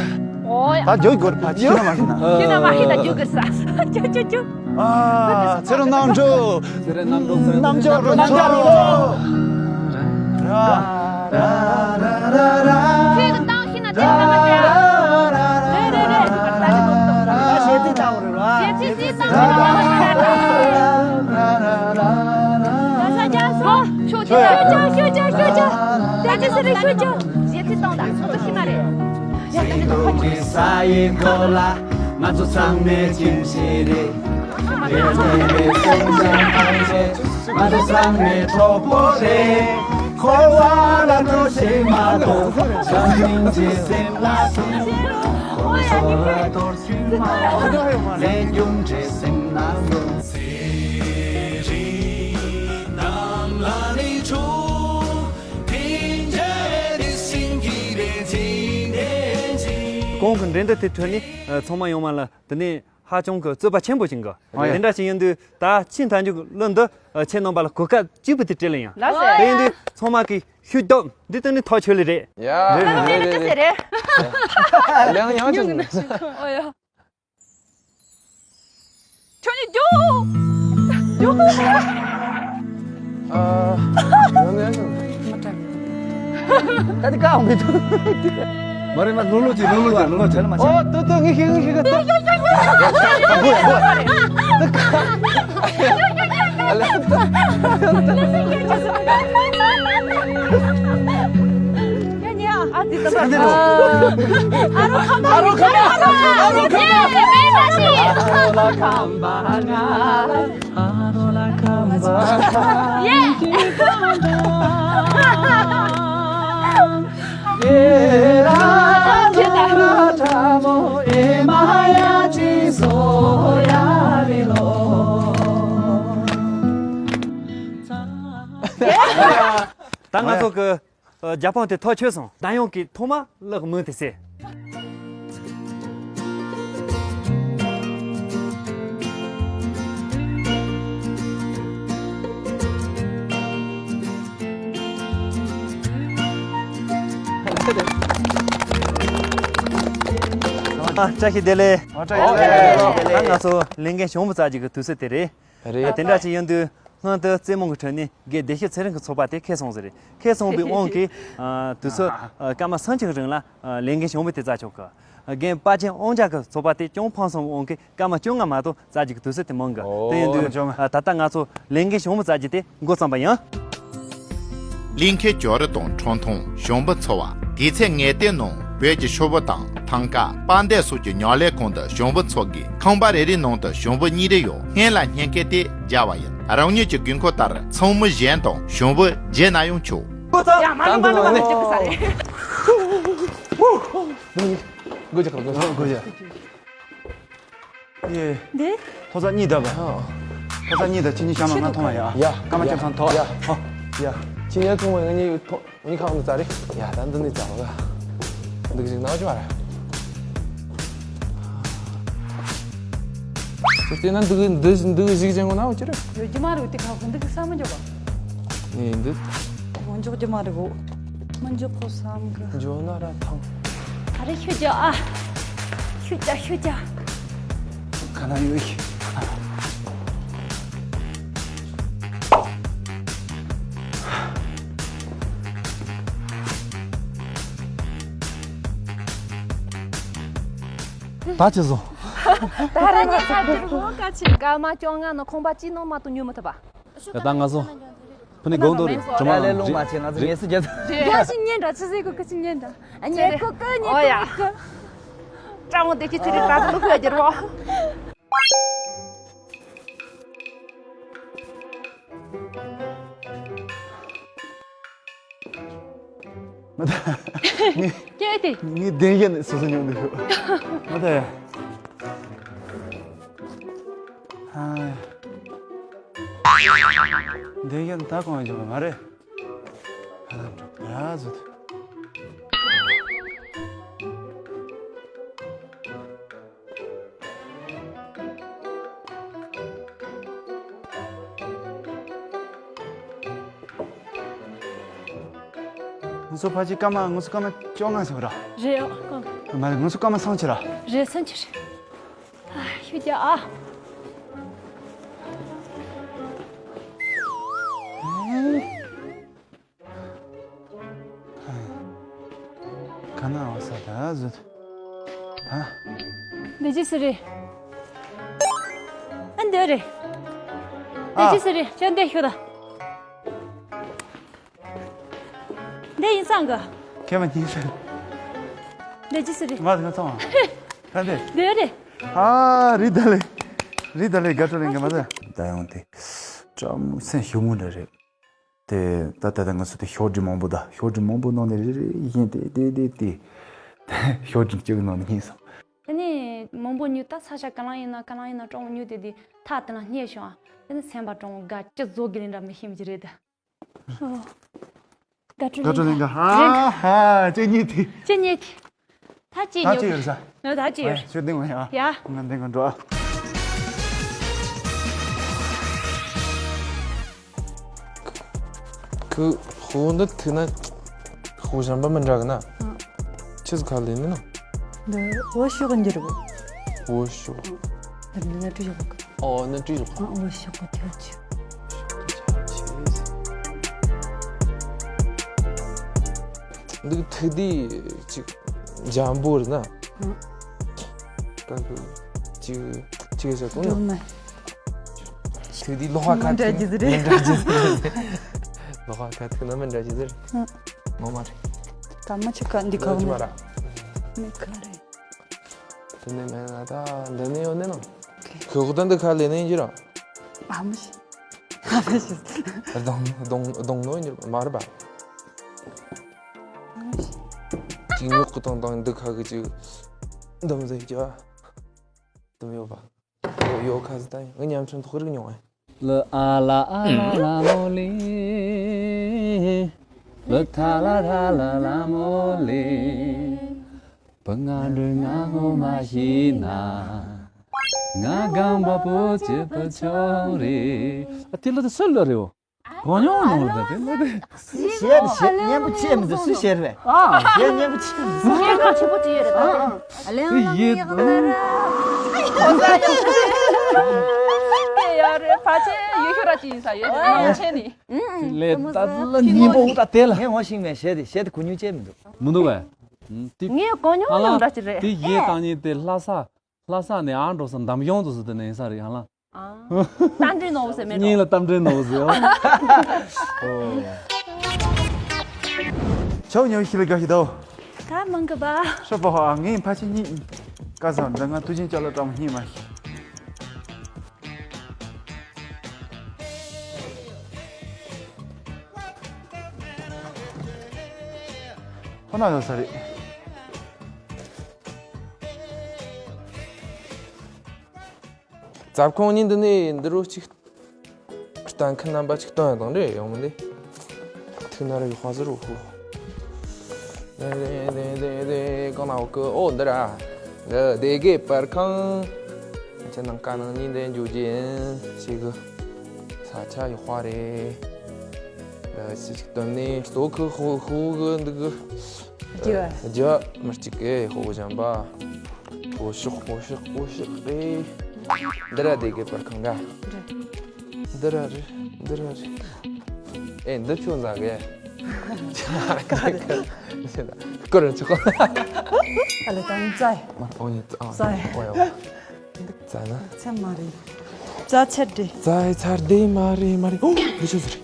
ཨོ་ཡ། ད་རྒྱུག་དགོས་རེད། ཕ་ཁྱི་ན་མ་ཁྱི་ན། ཁྱི་ན་མ་ཁྱི་ན་རྒྱུག་དགོས་ས། ཅུ་ཅུ་ཅུ། ཨ་ཚེ་རིང་རྣམ་གྲོལ། ཚེ་རིང་རྣམ་གྲོལ། རྣམ་གྲོལ་རོ་རྣམ་གྲོལ་རོ། ར་ར་ར་ར་ར། ཁྱོད་ཀྱི་ཏང་ཤི་ན་དེ་ཁ་མ་དེ་ར། རེད་རེད་རེད། ད་ཞེ་ཚིག་ཏང་རེད་ར། ཞེ་ཚིག་ཏང་ཤི་ན་ཁ་མ་དེ་ར། ཤོད་ཅིག་ཤོད་ཅིག་ཤོད་ཅིག་ཤོད་ཅིག་དེ་ཅི་ཟེར་རེད། ཤོད་ཅིག་ཞེ་ཚིག་ཏང་ད་ཁོ་ཚོ་ཤི་ན་རེད། ས་ཡི་གོ་ལ་ང་ཚོ་ཚང་མའི་ཁྱིམ་གཞིས་རེད། རེད་རེད་རེད། སེམས་ཅན་ཐམས་ཅད་ང་ཚོ་ཚང་མའི་གྲོགས་པོ་རེད། འཁོར་བ་ལ་འགྲོ་ཤེས་མ་གཏོགས། བྱམས་སྙིང་རྗེ་སེམས་ལ་སྲུང་། འཁོར་བ་ལ་འགྲོ་ཤེས་མ་གཏོགས། ལས་རྒྱུ་འབྲས་སེམས་ལ་སྲུང་། ཚེ་རིང་རྣམས་ལ་ནི་ཆོས། གོང་གི་འགྲན་བསྡུར་དེ་ཁྲོད་ནས་ཚང་མ་ཡོང་བ་ལ་དེ་ནས་ཧ་ཅང་གི་རྩོད་པ་ཆེན་པོ་ཞིག་གི། ཨ་ཡ། དེ་འདྲ་ཞིག་ཡིན་དུས་ད་ཕྱིན་མཐའ་མཇུག་གླུ་འདི་ཁྱེད་རྣམ་པ་ལ་གོ་སྐབས་གཅིག་པུ་དེ་སྤྲད་ལ་ཡིན། ལགས་སོ། དེ་ཡིན་དུས་ཚང་མ་གི་ཤུགས་རྒྱོབ། འདི་དེ་ནས་ཐག་ཆོད་ལེ་རེད། ཡ། རེད་རེད་རེད་རེད། ལེང་ཡང་ཆུང་། ཨོ་ཡ། ཁྱོད་ནི་རྒྱུགས། རྒྱུགས། ཨ། ད་དེ་ཀའོ་མི་འདུག་མ་རེད་མ། ལོ་ལོ་ཅིག་ལོ་ལོ་ཅིག་ལོ་ལོ་ཅིག་ཨོ་ཏོ་ཏོ་ངི་ཤི་ངི་ཤི་ག་ཏོ། ད་ང་ཚོ་གི་རྒྱལ་ཕམ་དེ་ཐོབ་ཆོད་སོང་། ད་ཡང་གི་ཐོག་མ་ལག་མུ་དེ་སེ། ཨ། བཀྲ་ཤིས་བདེ་ལེགས། ཨ། བཀྲ་ཤིས་བདེ་ལེགས། ད་ང་ཚོ་ལས་འགན་ཞུ་བ་རྩ་རྒྱུ་གི་དུས་ཚོད་དེ་རེད། རེད། དེ་འདྲ་ཅིག་ཡིན་དུས། སྔོན་དུ་རྩེད་མོ་གི་ཁྲོད་ནས་རྒན་བདེ་སྐྱིད་ཚེ་རིང་གི་ཚོགས་པ་དེ་ཁེལ་སོང་ཟེར་རེད། ཁེལ་སོང་བའི་དབང་གིས། ཨ། དུས་ཚོད། ཨ། སྐར་མ་སུམ་ཅུ་གི་རིང་ལ། ཨ། ལས་འགན་བྱུང་བའི་དེ་རྩ་ཆོག་གི། རྒན་དཔལ་ཆེན་དབང་རྒྱལ་གྱི་ཚོགས་པ་དེ་ཅུང་ཕམ་སོང་བའི་དབང་གིས་སྐར་མ་བཅོ་ལྔ་མ་གཏོགས་རྩ་རྒྱུ་གི་དུས་ཚོད་དེ་མང་གི། ཨོ། དེ་ཡིན་དུས། སྐར་མ་བཅོ་ལྔ། ཨ། ད་ལྟ་ང་ཚོ་ལས་འགན་བྱུང་བའི་རྩ་རྒྱུ་དེ་འགོ་བརྩམས་པ་ཡིན། ལིང་ཁེ་ཇོ་རི་དང་ཁྲང་ཐུང་ཞུམ་བུ་འཚོ་བ། དེ་ཚེ་ངས་བལྟས་ནོ། བོད་ཀྱི་ཤོག་བུ་དང་ཐང་ཀ། པར་འདེབས་སོགས་ཀྱི་ཉོ་ལས་ཁང་དུ་ཞུམ་བུ་འཚོ་གིས་ཁང་པ་རེ་རེའི་ནང་དུ་ཞུམ་བུ་གཉིས་རེ་ཡོད། སྔོན་ལ་སྙིང་སྐད་དེ་རྒྱག་པ་ཡིན། རང་ཉིད་ཀྱི་དགོས་མཁོ་ལྟར་ཚང་མ་གཞན་དང་ཞུམ་བུ་བརྗེ་ན་ཡང་ཆོག་ཡ། མ་ལུས་མ་ལུས་མ་ལུས། སྒོ་རྒྱག་གི་རེད། སྒོ་རྒྱག་གི་རེད། སྒོ་རྒྱག་གི་རེད། ཡེ། འདི། ཐོག་ས་གཉིས་བརྡབ་པ། ཨ། ཐོག་ས་གཉིས་བརྡབ། ཁྱེད་གཉིས་ཤ་མ་ང་མཐོང་བ་ཡ། ཡ། སྐར་མ་ཡ། བཅུ་ཐམ་ཐོག་ཡ། ཧོ། ཡ། ཁྱེད་གཉིས་ཐུང་བ་ང་གཉིས་ཐོག་ང་གཉིས་ཁ་འདི་ཙ་རེ། ཡ། ད་འདི་ནས་ཙ་བ་ག་འདུག་ཞིག་ན་བཅུ་བ་ར། དེ་ན་འདུག་འདུག་འདུག་ཞིག་ཅན་གོ་ན་བཅུ་རེ། ཡོད་རྒྱུ་མ་རེད། དེ་ཁ་ཁོ་འདུག་གི་ས་མ་འཇོག་པ། ནས་འདི། མ་འཇོག་རྒྱུ་མ་རེད་གོ། མ་འཇོག་གོ་བསམ་གི། འཇོག་ན་ར་ཐང་། ཨ་རེ་ཤུ་རྒྱ་ཨ། ཤུ་རྒྱ་ཤུ་རྒྱ། ག་ན་ཡོད་ཤི། ད་ཅི་བཟོ། ད་རེ་ང་ཚ་ཅིར་མོ་ཀ་ཆི། སྐར་མ་བཅོ་ལྔ་ནང་ཁང་པ་གཅིག་ནང་མ་གཏོགས་ཉོ་མི་ཐུབ་པ། ད་ང་ཚོ། ཕུ་ནི་གོང་དུ་རེད། གྲོ་མ་ལ་ལས་ལུང་མ་ཆེ། ང་ཚོ་ངལ་གསོ་རྒྱབ། རེད། ཡ་ཤི་ཉན་འདྲ། ཆི་ཟེར་གོ་གི་ཆི་ཉན་འདྲ། ཉན་གོ་གི་ཉན་གོ་གི། ཀྲང་བོ་དེ་ཁྱི་ཚེ་རིང་ད་དུ་ལུག་ཡ་རྒྱུ་རོ། མ་ད། ངས་ཀྱེ་དེ། ངས་བདེན་བཞིན་སོ་སོ་མྱོང་འདུག་ཤོག་མ་ད་ཡ། ཧ། བདེན་བཞིན་ད་གང་ཡང་བྱུང་བ་མ་རེད། ཧ་ལམ་གྲུབ་ཡ་ཟོ་དུ། ང་ཚོ་ཕལ་ཆེར་སྐར་མ། ང་ཚོ་སྐར་མ་བཅོ་ལྔ་ཟིན་པ་ར། རེད་ཨ། མ་རེད། ང་ཚོ་སྐར་མ་སུམ་ཅུ་ར། རེད། སུམ་ཅུ་རེད། ཨ། ཤུ་རྒྱ་ཨ། ཨེ། ག་ན་འོ་ས་ད་ཟོ། ཨ། འདི་ཅི་སི་རེད། ཨ། འདི་རེད། འདི་ཨ། ཅི་སི་རེད། ཅོ་འདི་ཤོད་ད། འདི་ཡིན་སང་གི། ཁྱེད་མ་ཉིན་སང་། འདི་ཅི་སི་རེད། མ་ད་ང་ཚོ་ཨ། ད་འདི། འདི་རེད། ཨ། རི་ད་ལེ། རི་ད་ལེ་དགའ་སྤྲོ་ལེན་གི་མ་ཟད། ད་ཡོང་དེ། ཅམ་སེམས་ཞུ་མུ་འདྲ་རེད། དེ་ད་ད་ད་ང་ཚོ་དེ་ཤོག་སྒྲིལ་མང་པོ། ད་ཤོག་སྒྲིལ་མང་པོ་ནང་ནས་རེ་རེ་བཞིན་དེ་དེ་དེ་དེ་ཤོག་སྒྲིལ་གཅིག་གི་ནང་ནས་ཡིན་སོང་། དེ་ནས་མང་པོ་ཉོས། ད་ས་ཆ་ག་ལ་ཡིན་ན་ག་ལ་ཡིན་ན་གྲོང་ཉོས་དེ་དེ་ཐག་དེ་ལ་སྙེག་བྱུང་། ཨ། དེ་ནས་སེམས་པ་གྲོང་དགའ་སྐྱིད་བཟོ་དགེ་ལེན་འདྲ་མི་ཤེས་མི་ཅི་རེད་ད། ཨོ། དགའ་སྤྲོ་ལེན་ག་ཧ་ཧ་ཅེ་ཉེ་ཐི། ཅེ་ཉེ་ཐི། ད་ཅི་ད་ཉོ་ཅི་ཡོད་ས། ད་ཅི་ཡོད། ཨེ། ཤོད་དེ་ངོ་ཡ། ཡ། ང་འདི་ང་འགྲོ་ཨ། ཁུ་ཧོ་འདི་ཐུག་ན་ཧོ་གཞན་པ་མི་འདྲ་གི་ན། ཨ། ཆི་ཟིག་ཁ་ལེན་ནི་ན། འདི་འོ་ཤོག་འགྱུར་གོ། འོ་ཤོག་འདི་ནི་བྲིས་ཡོད་གི། ཨོ་ནི་བྲིས་ཡོད་གི། ཨ། འོ་ཤོག་གི་ཁྱོད་ཆི། འདི་ཐུག་དེ་ཅིག་འཇམ་པོ་རེད་ན། ཨ། ཀ་ཀུ་ཅིག་ཅིག་བྱ་གོ་ན། སྒྲོལ་མ། དེ་དུས་ལོགས་ཀ་མི་འདྲ་རྒྱུ་ཟེར་རེད། མི་འདྲ་རྒྱུ་ཟེར་རེད། ལོགས་ཀ་ཐུག་ན་མི་འདྲ་རྒྱུ་ཟེར། ཨ། ངོ་མ་རེད། ད་མ་ཆེ་ཀ་འདི་ཁ་ལོ་ཅི་མ་ར། མི་ཁ་རེད། དེ་ནས་མེད་ན་ད་འདི་ནས་ཡོད་ནས་ནང་། ཁྱོད་ད་འདི་ཁ་ལས་ནས་ཡིན་གྱི་ར། ཨ་མ་ཤི། ཨ་མ་ཤི། གདོང་གདོང་གདོང་ནོ་ཡིན་གྱི་མ་རེད་པ། ཨ་མ་ཤི། ཅིག་ཉོག་གི་དང་དང་འདི་ཁ་གི་ཅིག་འདུམ་ཟེར་གྱི་བ། འདུམ་ཡོད་པ། ཡོ་ཡོ་ཁ་ཟི་ད་ཡིན། ང་ཉམ་ཆུང་ཐོག་རིག་མྱོང་ཨེ། ལ་ཨ་ལ་ཨ་ལ་ལ་མོ་ལི། ལ་ཐ་ལ་ཐ་ལ་ལ་མོ་ལི། བུ་ང་འདྲ་ང་ངོ་མ་ཤེས་ན། ང་རྒན་པ་པོ་བྱེད་པ་ཆོག་རེད། ཨ་དེ་ལ་དེ་སུ་ལ་རེད་འོ། གོ་མྱོང་མྱོང་ལ་དེ་ལ་དེ། ཞེས་ཞེས་སྙན་པོ་ཆེ་མི་འདུག་སུ་ཞེས་རེད། ཨ། ཞེས་སྙན་པོ་ཆེ་མི་འདུག་སྙན་པོ་ཆེ་པོ་ཅིག་ཡོད་རེད་ད། ཨ་ཨ། ལེན་ལ་ཡེ་ཡག་ལ་ར། ཡ་རེད་ཕ་ཆེ་ཡོད་ཤོ་ར་ཅི་ཡིན་ས་ཡོད་རེད་ཆེ་ནི། ལེ་ད་ལ་ཉིན་པོ་ད་དེ་ལ། ངས་ངོ་ཤེས་མེད་ཞེས་དེ་ཞེས་དེ་གོ་མྱོང་ཅེ་མི་འདུག་མི་འདུག་བས། དེ་ངས་གོ་མྱོང་ཡང་འདྲ་ཅི་རེད། དེ་ཡེ་བཏང་ཉིན་དེ་ལྷ་ས། ལྷ་ས་ནས་ཨ་འགྲོ་ས་འདམ་གཞུང་དུ་སུ་དེ་ནས་ཡིན་ས་རེད་ཧ་ལ། ཨ། རྟ་མགྲིན་ནོར་བུ་ཟེར་མེད་གཉིས་ལ་རྟ་མགྲིན་ནོར་བུ་ཟེར། ཨོ། ཆའོ་ཉོ་ཤི་ལ་དགའ་ཤི་དོ། ད་མང་གི་པ། ཧྲ་པ་ཧ་ངའི་ཕ་ཆེ་གཉིས། ཀ་ས་འདི་ང་དུ་ཅན་ཅ་ལ་ཀྲམ་ཧི་མ་ཤི། ཁོ་ན་ཡོད་ས་རེད། རྩབ་ཁུང་གཉིས་འདི་ནས་འདི་རུ་གཅིག་གཏན་འཁེལ་རྣམ་པ་གཅིག་གཏོང་ཡང་དང་འདྲེ་ཡོང་མི་འདི། ཐུག་ན་རེ་ཡོད་ཧ་ཟེར་རོ་ཧུ། དེ་དེ་དེ་དེ་གང་ན་འོ་ཀི་ཨོ་འདི་ར། འདི་སྡེ་དགེ་པར་ཁང་། ཁྱེད་ནང་ཀ་ནང་གཉིས་འདི་འཇུ་རྒྱུ་ཡིན་ཞེས་གི། ས་ཆ་ཡོད་ཧ་རེད། འདི་ཅིག་སྟོན་ནས་ལྟོ་ཁུ་ཧུ་ཧུ་གི་འདི་གི། རྒྱུ། རྒྱུ་མི་གཅིག་གི་ཧོ་གཞན་པ། ཧོ་ཤོག་ཧོ་ཤོག་ཧོ་ཤོག་ཨེ། འདི་ར་སྡེ་དགེ་པར་ཁང་ག་འདི་ར་རེད། འདི་ར་རེད། ཨེ་འདི་ཁྱོད་ཟ་གི། སྐོར་ར་ཆོག་ཨ་ལེ་དང་ཙའི། མ་ཨོ་ནི་ཙ་ཙའི། ཨོ་ཡ་ཙ་ན། ཚད་མ་རེད། ཙ་ཚད་རེད། ཙའི་ཚར་དེ་མ་རེད་མ་རེད། ཨོ་འདི་ཆོས་ཟེར།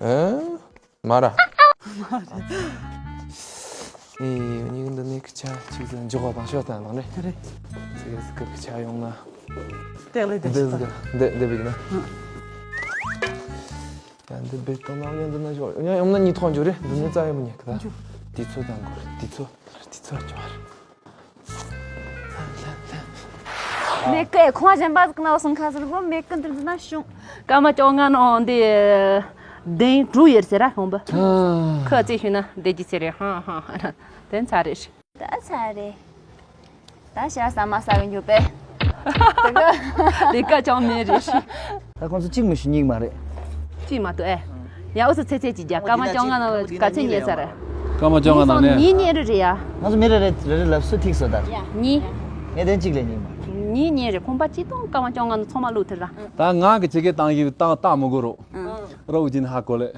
ཨེ། མ་ར། ཨེ། ཉིན་འདི་ནས་ཁི་ཆ་ཆིག་ཙམ་འཇོག་པ་དང་ཤོག་དང་ལང་རེད། རེད། ཙི་གེ་ཙི་གེ་ཁི་ཆ་ཡོང་ན། དེ་ལས་དེ་འདི་ཞིག་ཙི་གེ་འདི་འདི་བིག་ན། ཡང་འདི་བེད་གཏོང་ན་ཡང་འདི་ན་ཞོག་ཡང་ཡོང་ན་ཉིས་ཐོག་འཇོག་རེད། འདི་ནས་རྩ་ཡོང་མི་ཉན་གི་ད། འཇོག་དེ་ཚོ་དང་གོ་དེ་ཚོ་དེ་ཚོ་འཇོག་རེད། མེ་ཀེ་ཁོང་གཞན་པ་ཟིག་ན་སོང་ཁ་ཟིག་གོ་མེ་ཀེ་འདི་ན་བྱུང་། སྐར་མ་བཅོ་ལྔ་ནང་འདི་གདན་དྲུག་ཡོད་ཟེར་ར་ཁོང་པ། ཁ་རྩེ་ཞུས་ན་བདེ་སྐྱིད་ཟེར་རེད། ཧང་ཧང་དེ་ཚར་རེད། ད་ཚར་རེད། ད་ཤ་ཟ་མ་ཟ་གི་འཇུག་པས། དེ་ག་དེ་ག་ཅང་མེད་རེད། ད་ཁོང་ཚོ་གཅིག་མི་ཞུ་གཉིས་མ་རེད། གཅིག་མ་གཏོགས་ཨེ། ཡ་འུ་ཚོ་ཚེ་ཚེ་གཅིག་རྒྱ་སྐར་མ་བཅོ་ལྔ་ནང་ག་ཚོད་ཉལ་ས་རེད། སྐར་མ་བཅོ་ལྔ་ནང་ནས། ཉིན་ཉལ་རེ་རེད་ཡ། ང་ཚོ་མི་རེ་རེ་རེ་རེ་ལབ་སུ་ཐིག་སོ་ད། ཉིན། ངས་དེ་གཅིག་ལས་ཉིན་མ། ཉིན་ཉལ་རེ་ཁོང་པ་གཅིག་དང་སྐར་མ་བཅོ་ལྔ་ནང་ཚང་མ་བླུག་ཐུབ་ར། ད་ང་གི་ཆེ་གེ་བཏང་གི་བཏང་བཏང་མི་དགོས་རོགས། རོགས་ཀྱིན་ཧ་གོ་ལེ།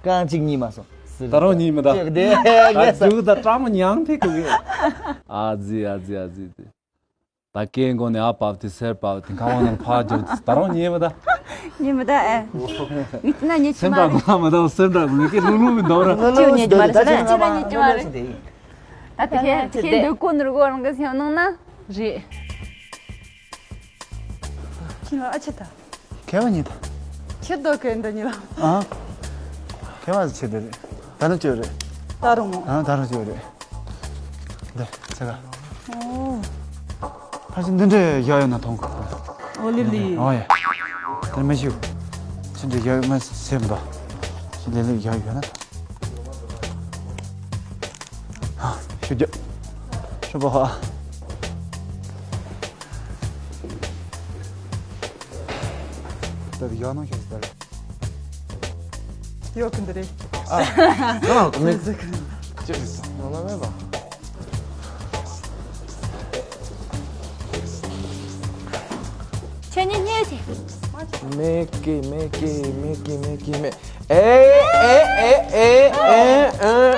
རྐང་གཅིག་གཉིས་མ་སོང་། ད་རུང་གཉིས་མི་ད། ཅེག་དེ་ཨ་ངས་ཟ། ཅུ་ད་སྐྲ་མོ་ཉང་ཐིག་གོ་གི། ཨ་ཙི་ཨ་ཙི་ཨ་ཙི་དེ། ད་སྐད་མགོ་ནས་ཨ་བབས་དེ་སེར་བབས་དེ་ཁ་བ་ནང་ཕར་འཇོག་དེ་ད་རུང་ཉན་མི་ད། ཉན་མི་ད་ཨེ། ངས་ན་ཉན་གྱི་སེམས་མ་ཁྲལ་རེད། མ་མ་ད་སེམས་ཁྲལ་མི་ཀི་ལུ་ལུ་མི་འདོར་ར། ལུ་ལུ་ཅི་ཉན་གྱི་མ་རེད་ཟེར་ན། ཅི་ལ་ཉན་གྱི་མ་རེད། ད་དེ་ཁྱེད་ཁྱེད་འདོད་གོ་ནོར་གོ་རང་གི་སེམས་ནང་ན། རེད། ཁྱི་ལ་ཨ་ཆེ་ད། ཁེ་བ་ཉིད། ཁྱི་ལྡོག་གི་འདི་ཉིད་ལ། ཨ། ཁེ་བ་ཆེ་དེ་རེད། ད་ནི་ཅོ་རེད། ད་རུང་མོ། ཨ་ད་རུང་ཅོ་རེད། འདི་ཚེ་ག་ཨོ། ཕ་ཤི་འདི་འདྲའི་ཡག་ཡོད་ན་མཐོང་གི། ཨོ་ལི་ལི། ཨོ་ཡ། དེ་མི་ཞུ། ཕ་ཤི་འདི་ཡག་ཡོད་མ་སེམས་པ། ཕ་ཤི་ལི་ལི་ཡག་ཡོད་ན། ཧ། ཞུ་རྒྱུ། ཧྲུ་པ་ཧ། ད་ཡག་ནང་ཤོད་ཟེར། ཡོད་ཀི་འདི་རེད། ཨ། ཁྱེད་ནི་གཉིས་ཤིག་མེ་ཀེ་མེ་ཀེ་མེ་ཀེ་མེ་ཀེ་མེ། ཨེ་ཨེ་ཨེ་ཨེ་ཨེ་ཨེ།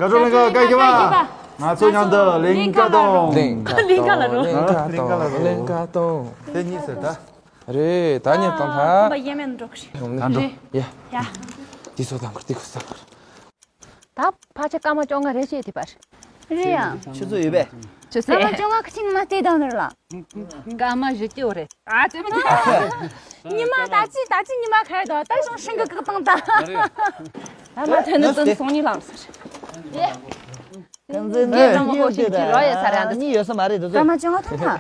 དྲ་གྲོགས་ལྷན་རྒྱས་བཀའ་བརྒྱུད་པ། ང་ཚོ་མཉམ་དུ་གླིང་ཀ་གཏོང་། གླིང་ཀ་གཏོང་། གླིང་ཀ་ལ་འགྲོ། གླིང་ཀ་གཏོང་། གླིང་ཀ་གཏོང་། དེ་གཉིས་ཟེར་ད། རེད། ད་ཉིན་གཏོང་ཐལ། ཁོམ་པ་ཡེ་མེད་འགྲོ་གི་རེད། ད་འགྲོ། ཡ། ཡ། དེ་ཚོ་དང་གར་དེ་ཁུ་ས་གར། ད་ཕལ་ཆེར་སྐར་མ་བཅོ་ལྔ་རེ་བྱས་ཐུབ་པ་རེད། རེད་ཡ། ཆུ་ཚོད་ཡོད་པས། ཆུ་ཚོད། སྐར་མ་བཅོ་ལྔ་ཁ་ཆེ་ཉི་མ་བལྟས་དང་ནི་རེད་ལ། སྐར་མ་བཞི་བཅུ་རེད། ཨ་ཙི་མ་ཉི་མ་ད་ཅི་ད་ཅི་ཉི་མ་ཁ་ཡ་དང་ད་ཞང་ཧྲིང་གི་བཀག་བཏང་ད། ཨ་མ་ཐོན་ནི་ཙུན་སོང་ཉི་ལགས་ཟེར། ཀན་ཟེ་ནི་ཀན་ཟེ་ནི་ཧོ་ཤིན་ཅི་རོ་ཡ་ས་ར་འདི་གཉིས་ཡོད་ས་མ་རེད་དོ། སྐར་མ་བཅོ་ལྔ་ཐོན་ཐལ།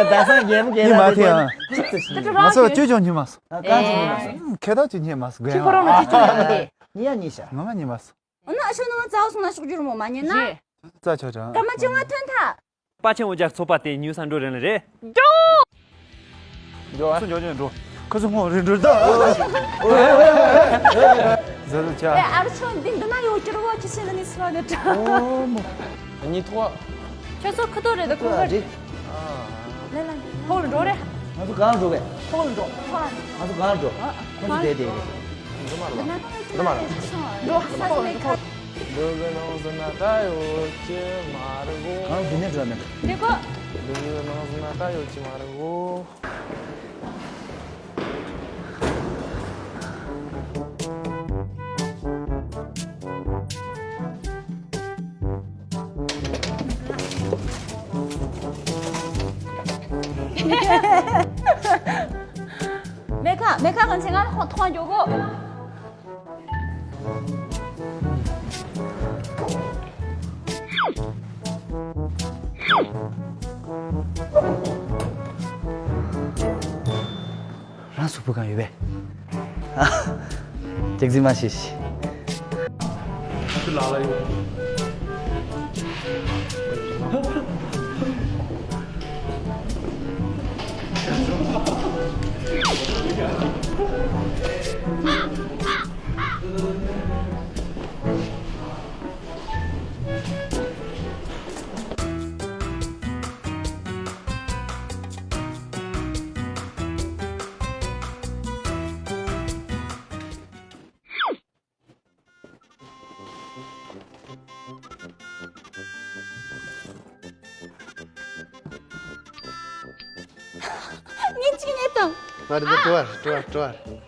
ད་སང་རྒྱལ་མོ་རྒྱལ་ཡིན་མ་ཐལ་ཡང་། ང་ཚོ་ལ་ཅོ་ཅོ་ཉི་མ་སོང་། ཨ་གང་ཅི་ཉི་མ་སོང་། ཁེ་ད་ཅི་ཉི་མ་སོང་། ཁྱི་ཁོ་རང་ལ་ཅི་ཅོ་ཉི་མ་དེ། ཉི་ཡ་ཉི་ཤ། ང་མ་ཉི་མ་སོང་། འོ་ན་ཨ་ཤོ་ནང་ཙའོ་སོང་ན་ཤོག་རྒྱུར་མོ་མ་ཉན་ན། རེད། ཙ་ཆོ་ཅང་། སྐར་མ་བཅོ་ལྔ་ཐོན་ཐལ། པ་ཆེན་འོ་ཅག་ཚོགས་པ་དེ་ཉུ་ས་འགྲོ་རན་ལ་རེད། འགྲོ་ཨ། ཁོ་ཚོ་ཉོ་ཉོ་འགྲོ། ཁོ་ཚོ་སྔོན་རིན་འགྲོ་ད། ཟ་ཟ་ཆ། ཨེ་ཨར་ཆོ་འདི་འདི་ན་ཡོད་ཀྱི་རོ་ཅི་ཆེ་ན་ནི་སུ་ལ་ནི་ད། ཨོ་མོ། ཉི་ཐོ། ཁྱོད་ཚོ་ཁུ་ཏོ་རེད་ད་ཁུ་ཏོ་རེད། ལེ་ལ། ཕོག་ལ་འགྲོ་རེད། ང་ཚོ་གང་འགྲོ་གས། ཕོག་ལ་འགྲོ། ཕོག་ལ་འགྲོ། ང་ཚོ་གང་འགྲོ། ཁོ་ཚོ་བསྡད་བསྡད་རེད། འགྲོ་མ་རེད། འགྲོ་མ་རེད། འགྲོ་ས་ཞིག་མེད་ཁ། འདུག་གི་ནང་སོ་ན་ད་ཡོད་ཀྱི་མ་རེད་གོ། གང་འདི་ནས་འགྲོ་མེད། འདི་གོ། འདུག་གི་ནང་སོ་ན་ད་ཡོད་ཀྱི་མ་རེད་གོ། མེ་ཁ་མེ་ཁ་གང་ཆེ་ང་ཁོང་ཐོང་འགྱོ་གོ། རང་གཟུགས་པོ་གང་ཡོད་པས། ཨ། རྒྱག་རྩིས་མ་བྱེད་ཤིག་ང་ཚོ་ལག་ལ་ཡོད། ངས་གཅིག་ནས་དང་། མ་རེད་འདི་བྲོ་བ་རེད། བྲོ་བ་བྲོ་བ་རེད།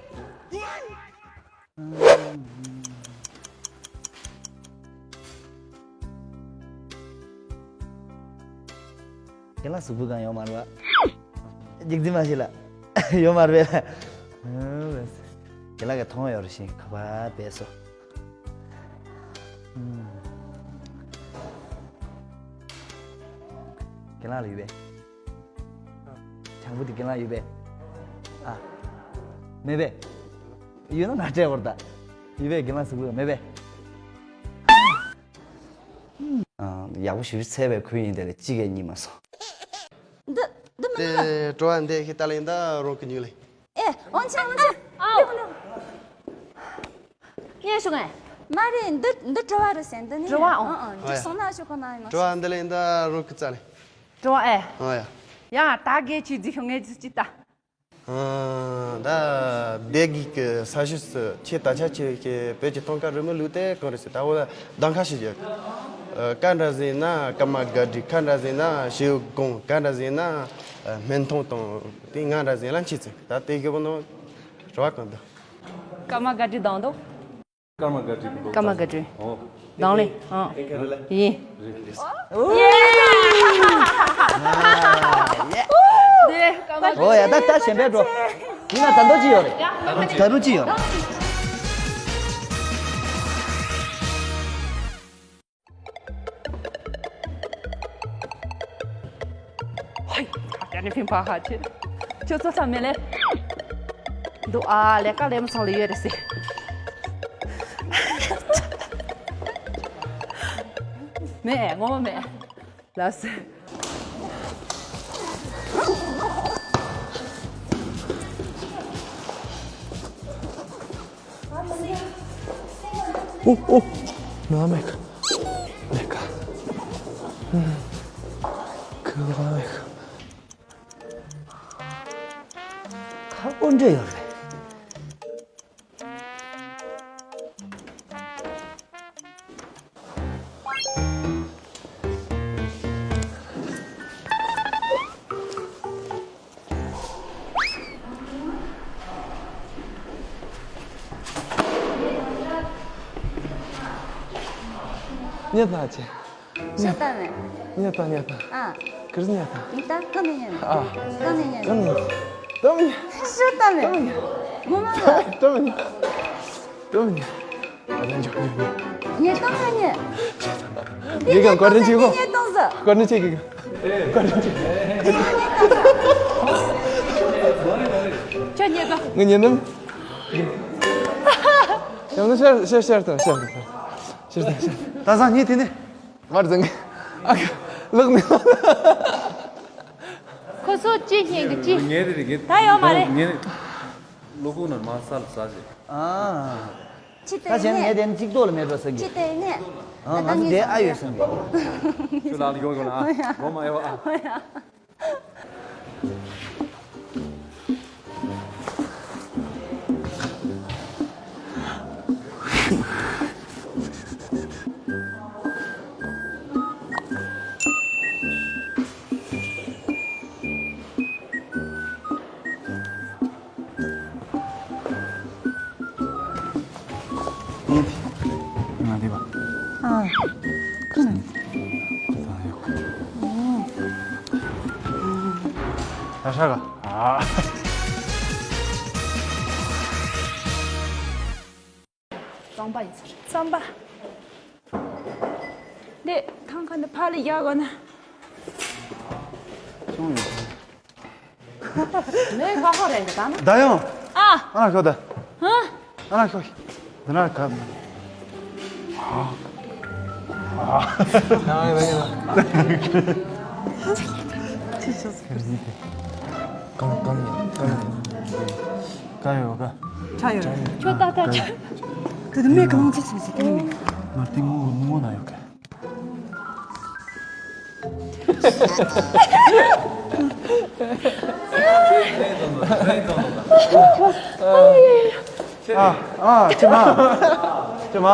ཁྱེད་ལ་གཟུགས་པོ་གང་ཡོད་མ་རེད་པ། རྒྱུག་རྩིས་མ་བྱེད་ལ། ཡོད་མ་རེད་པས་ལ། ཁྱེད་ལ་ག་མཐོང་ཡོད་རེད་ཤིང་ཁ་པར་བས་སོ། ཁྱེད་ལ་ལ་ཡོད་པས། བྱང་བུ་དེ་རྒན་ལགས་ཡོད་པས། ཨ། མེད་པས། ཡོད་ན་ང་སྤྲད་བར་ད། ཡོད་པས་རྒན་ལགས་གཟུགས་པོ་མེད་པས། ཨ། ཡག་པོ་ཞུ་ཚད་པའི་ཁུལ་ཡིན་དེ་ལས་གཅིག་གས་གཉིས་མ་སོང་། འདི་འདི་མི་འདུག་ག་དེ་བྲོ་བ་འདི་ཤི་ཏ་ལེན་ད་རོང་གི་ཉུག་ལེ། ཨེ་འོན་ཆང་འོན་ཆང་། ཨའོ། ཉེ་ཞུ་ངས། མ་རེད་འདི་འདི་བྲོ་བ་རེད་ཟེར་འདི་ནི། བྲོ་བ་ཨང་། ཨང་ཨང་འགྲིག་སོང་ན་ཞུ་ཁོ་ན་ཡིན་མ་བྲོ་བ་འདི་ལེན་ད་རོང་གི་རྩ་ལེ། འགྲོ་ཨེ། ཨ་ཡ། ཡ་ད་གེ་ཆི་ཟིག་ཤོང་ངེ་ཟིག་ཅི་ལྟ། ཨ། ད་སྡེ་དགེ་གི་ས་ཆུ་སུ་ཆེ་ད་ཆ་ཆེ་གི་བོད་ཀྱི་ཐང་ཀ་རི་མོ་ལུག་དེ་གང་རེད་ཟེར་ད་འོ་ད་གདང་ཁ་ཞིག་ཡོད། ཨ། ཀ་འདྲ་ཟིན་ན་ཀརྨ་སྒར་ཌི། ཁ་འདྲ་ཟིན་ན་ཞེའུ་ཀོང་། ཀ་འདྲ་ཟིན་ན་སྨན་ཐང་དང་དེ་ང་འདྲ་ཟིན་ལ་མཆིས་ཚེ་ད་དེ་གི་བོ་ནོ་ར་བ་གང་ད། ཀརྨ་སྒར་ཌི་གདང་དོ། ཀརྨ་སྒར་ཌི་གི་ཀརྨ་སྒར་ཌི། ཨོ། གདང་ལེ། ཨང་། ཡིན། ཨོ་ཡ་ད་ད་གཞན་པའི་འགྲོ། ཡིན་ན་ད་འདོད་ཅི་ཡོད་རེད། ད་རུ་ཅི་ཡོད་རེད། ཧོའི། ཁ་ཀྱ་ནི་ཕིང་ཕ་ཧ་ཆེ། ཁྱོད་ཚོ་ཚ་མེད་ལེ། འདུག་ཨ་ལས་ཀ་ལས་མ་སོང་ལེ་ཡོད་རེད་ཟེ། མེད་ངོ་མ་མེད། ལགས་སེ། ཨོ་ཨོ། ན་མེ་ཁ། མེ་ཁ། ཁུ་བ་མེ་ཁ། ཁ་ཨོ་འདྲེ་ཡོད་རེད། ཉལ་ཐང་ཆེ། ཤོད་ད་ནི། ཉལ་ཐང་ཉལ་ཐང་། ཨ། ཁིར་ཉལ་ཐང་། ཡིན་ད་ཀ་མེད་ཉལ། ཨ། ཀ་མེད་ཉལ། ཀ་མེད་ཉལ། ཏོ་མེད་ཉལ། ཤོད་ད་ནི། ཏོ་མེད་ཉལ། ངོ་མ་ལ། ཏོ་མེད་ཉལ། ཏོ་མེད་ཉལ། ཨ་ད་འཇོག་འཇོག་ཉལ། ཏོ་མེད་ཉལ། ངས་ཀྱང་བཀའ་དྲིན་ཆེ་གོ། ཉལ་ཏོང་ཟ། བཀའ་དྲིན་ཆེ་གི། བཀའ་དྲིན་ཆེ། ཁྱོད་ཉལ་གོ། ངས་ཉལ་ནམ། ཡང་ན་ཤར་ཤར་ཤར་དང་ཤར་དང་། ཕྱིར་དང་ཕྱིར། ད་སང་ཉིན་དེ་ནས། ང་རྫུན་གི། ཨ་ཁ། ལག་ནས། ཁོ་ཚོ་ཅི་བྱེད་གི་ཅི། ངས་དེ་རེད་ངས། ད་ཡོད་མ་རེད། ངས་ནི། ལོ་ཁུག་ནང་མ་ས་ལ་ཟ་ཟེར། ཨ། ཅི་ད་བྱས་ནས་ངས་དེ་ནི་གཅིག་ཏོ་ལ་མེད་འགྲོ་སང་གི། ཅི་དེ་ནས། ཨ་ང་ཚོ་དེ་ཨ་ཡོད་སང་གི། ཁྱོད་ལག་ལ་ཡོང་ཡོང་ལ་ཨ། ངོ་མ་ཨེ་བ་ཨ། ང་དེ་བ། ཨ། ཁོ་ན། ད་ཡོད། ད་ཧྲ་ག་ཨ། རྩམ་པ་ཡིན་ཟེར། རྩམ་པ། འདི་ཐང་ཁ་འདི་ཕར་ལ་རྒྱག་དགོས་ན། ཅུང་ཡོད། མེ་ཁ་ཁོ་རེད་འདི་ད་ན། ད་ཡང་། ཨ། ཨ་ཁོ་ད། ཧ། ཨ་ཁོ། འདི་ན་ཁ། ཨ། ཨ། གང་གང་ཡིན་གང་ཡིན། ཀ་ཡོད་ཀ་ཆ་ཡོད། ཁྱོད་ད་ལྟ་ཆ། དེ་མེ་གང་ཅི་ཟེར་ཟེར་དེ་མེ། ང་དེ་ངོ་ངོ་ན་ཡོད་ཀ་ཨ་ཨ་ཅི་མ། ཅི་མ།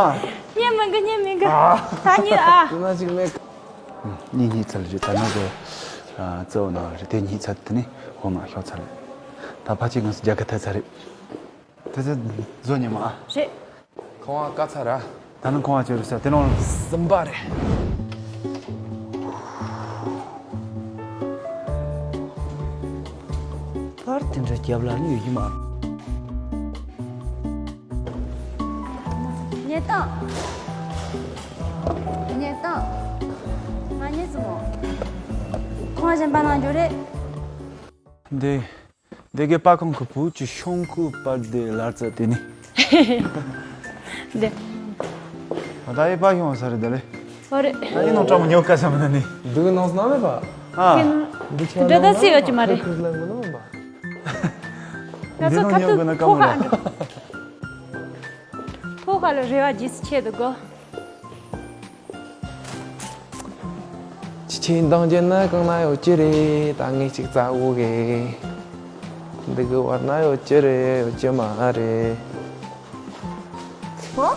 ཉན་མི་འགི་ཉན་མི་འགི། ཨ། ད་ཉན་ཨ། དེ་ན་ཅིག་མེད། གཉིས་གཉིས་ཚར་རེད། ད་ནང་གི་ཨ་གཙོ་བོ་ནང་རེད། དེ་གཉིས་ཚར་དེ་ནི་འོ་མ་ཤོག་ཚར་རེད། ད་ཕ་ཅིག་ང་ཚོ་རྒྱ་གར་ཐལ་ཚར་རེད། དེ་ཚོ་བཟོ་ཉན་མ་ཨ། རེད། ཁང་བ་ཀ་ཚར་ར། ད་ནི་ཁང་བ་ཅི་རེད་ཟེར་དེ་ནང་ཟིན་པ་རེད། བར་དེ་འདྲ་རྒྱབ་ལ་ནི་ཡོད་ཀྱི་མ་རེད། ཉལ་སྟངས། ཉལ་སྟངས། ང་ཉལ་སོང་། ཁང་བ་གཞན་པ་ནང་འགྱོ་རེད། འདི། འདི་གའི་པ་ཁང་གི་བུ་གཅིག་ཤོང་ཁུ་པར་དེ་ལར་ཙ་དེ་ནི། འདི། ད་ཡི་པ་ཤོང་ས་རེད་དེ་ལེ། ཨོ་རེད། ད་ཡི་ནང་ཀྲམ་ཉོ་ཀ་ས་མ་ན་ནི། འདི་གི་ནང་སྣང་མེད་པ། ཨ། འདི་ཆ་འདྲ་ད་སི་ཡོད་ཀྱི་མ་རེད། ཁུར་ལ་མི་ནོ་མ། ང་ཚོ་ཁ་ཐུག་ཕོ་ཁ་ཕོ་ཁ་ལ་རེ་བ་རྗེས་སུ་ཆེ་འདུག་གོ། ཅི་ཆེ་འདང་རྒྱལ་ན་གང་ན་ཡོད་ཀྱི་རེད། ད་ངས་ཅིག་རྩ་བོ་གེ། འདི་གི་བར་ན་ཡོད་ཀྱི་རེད་ཡོད་ཀྱི་མ་རེད། ཧོ།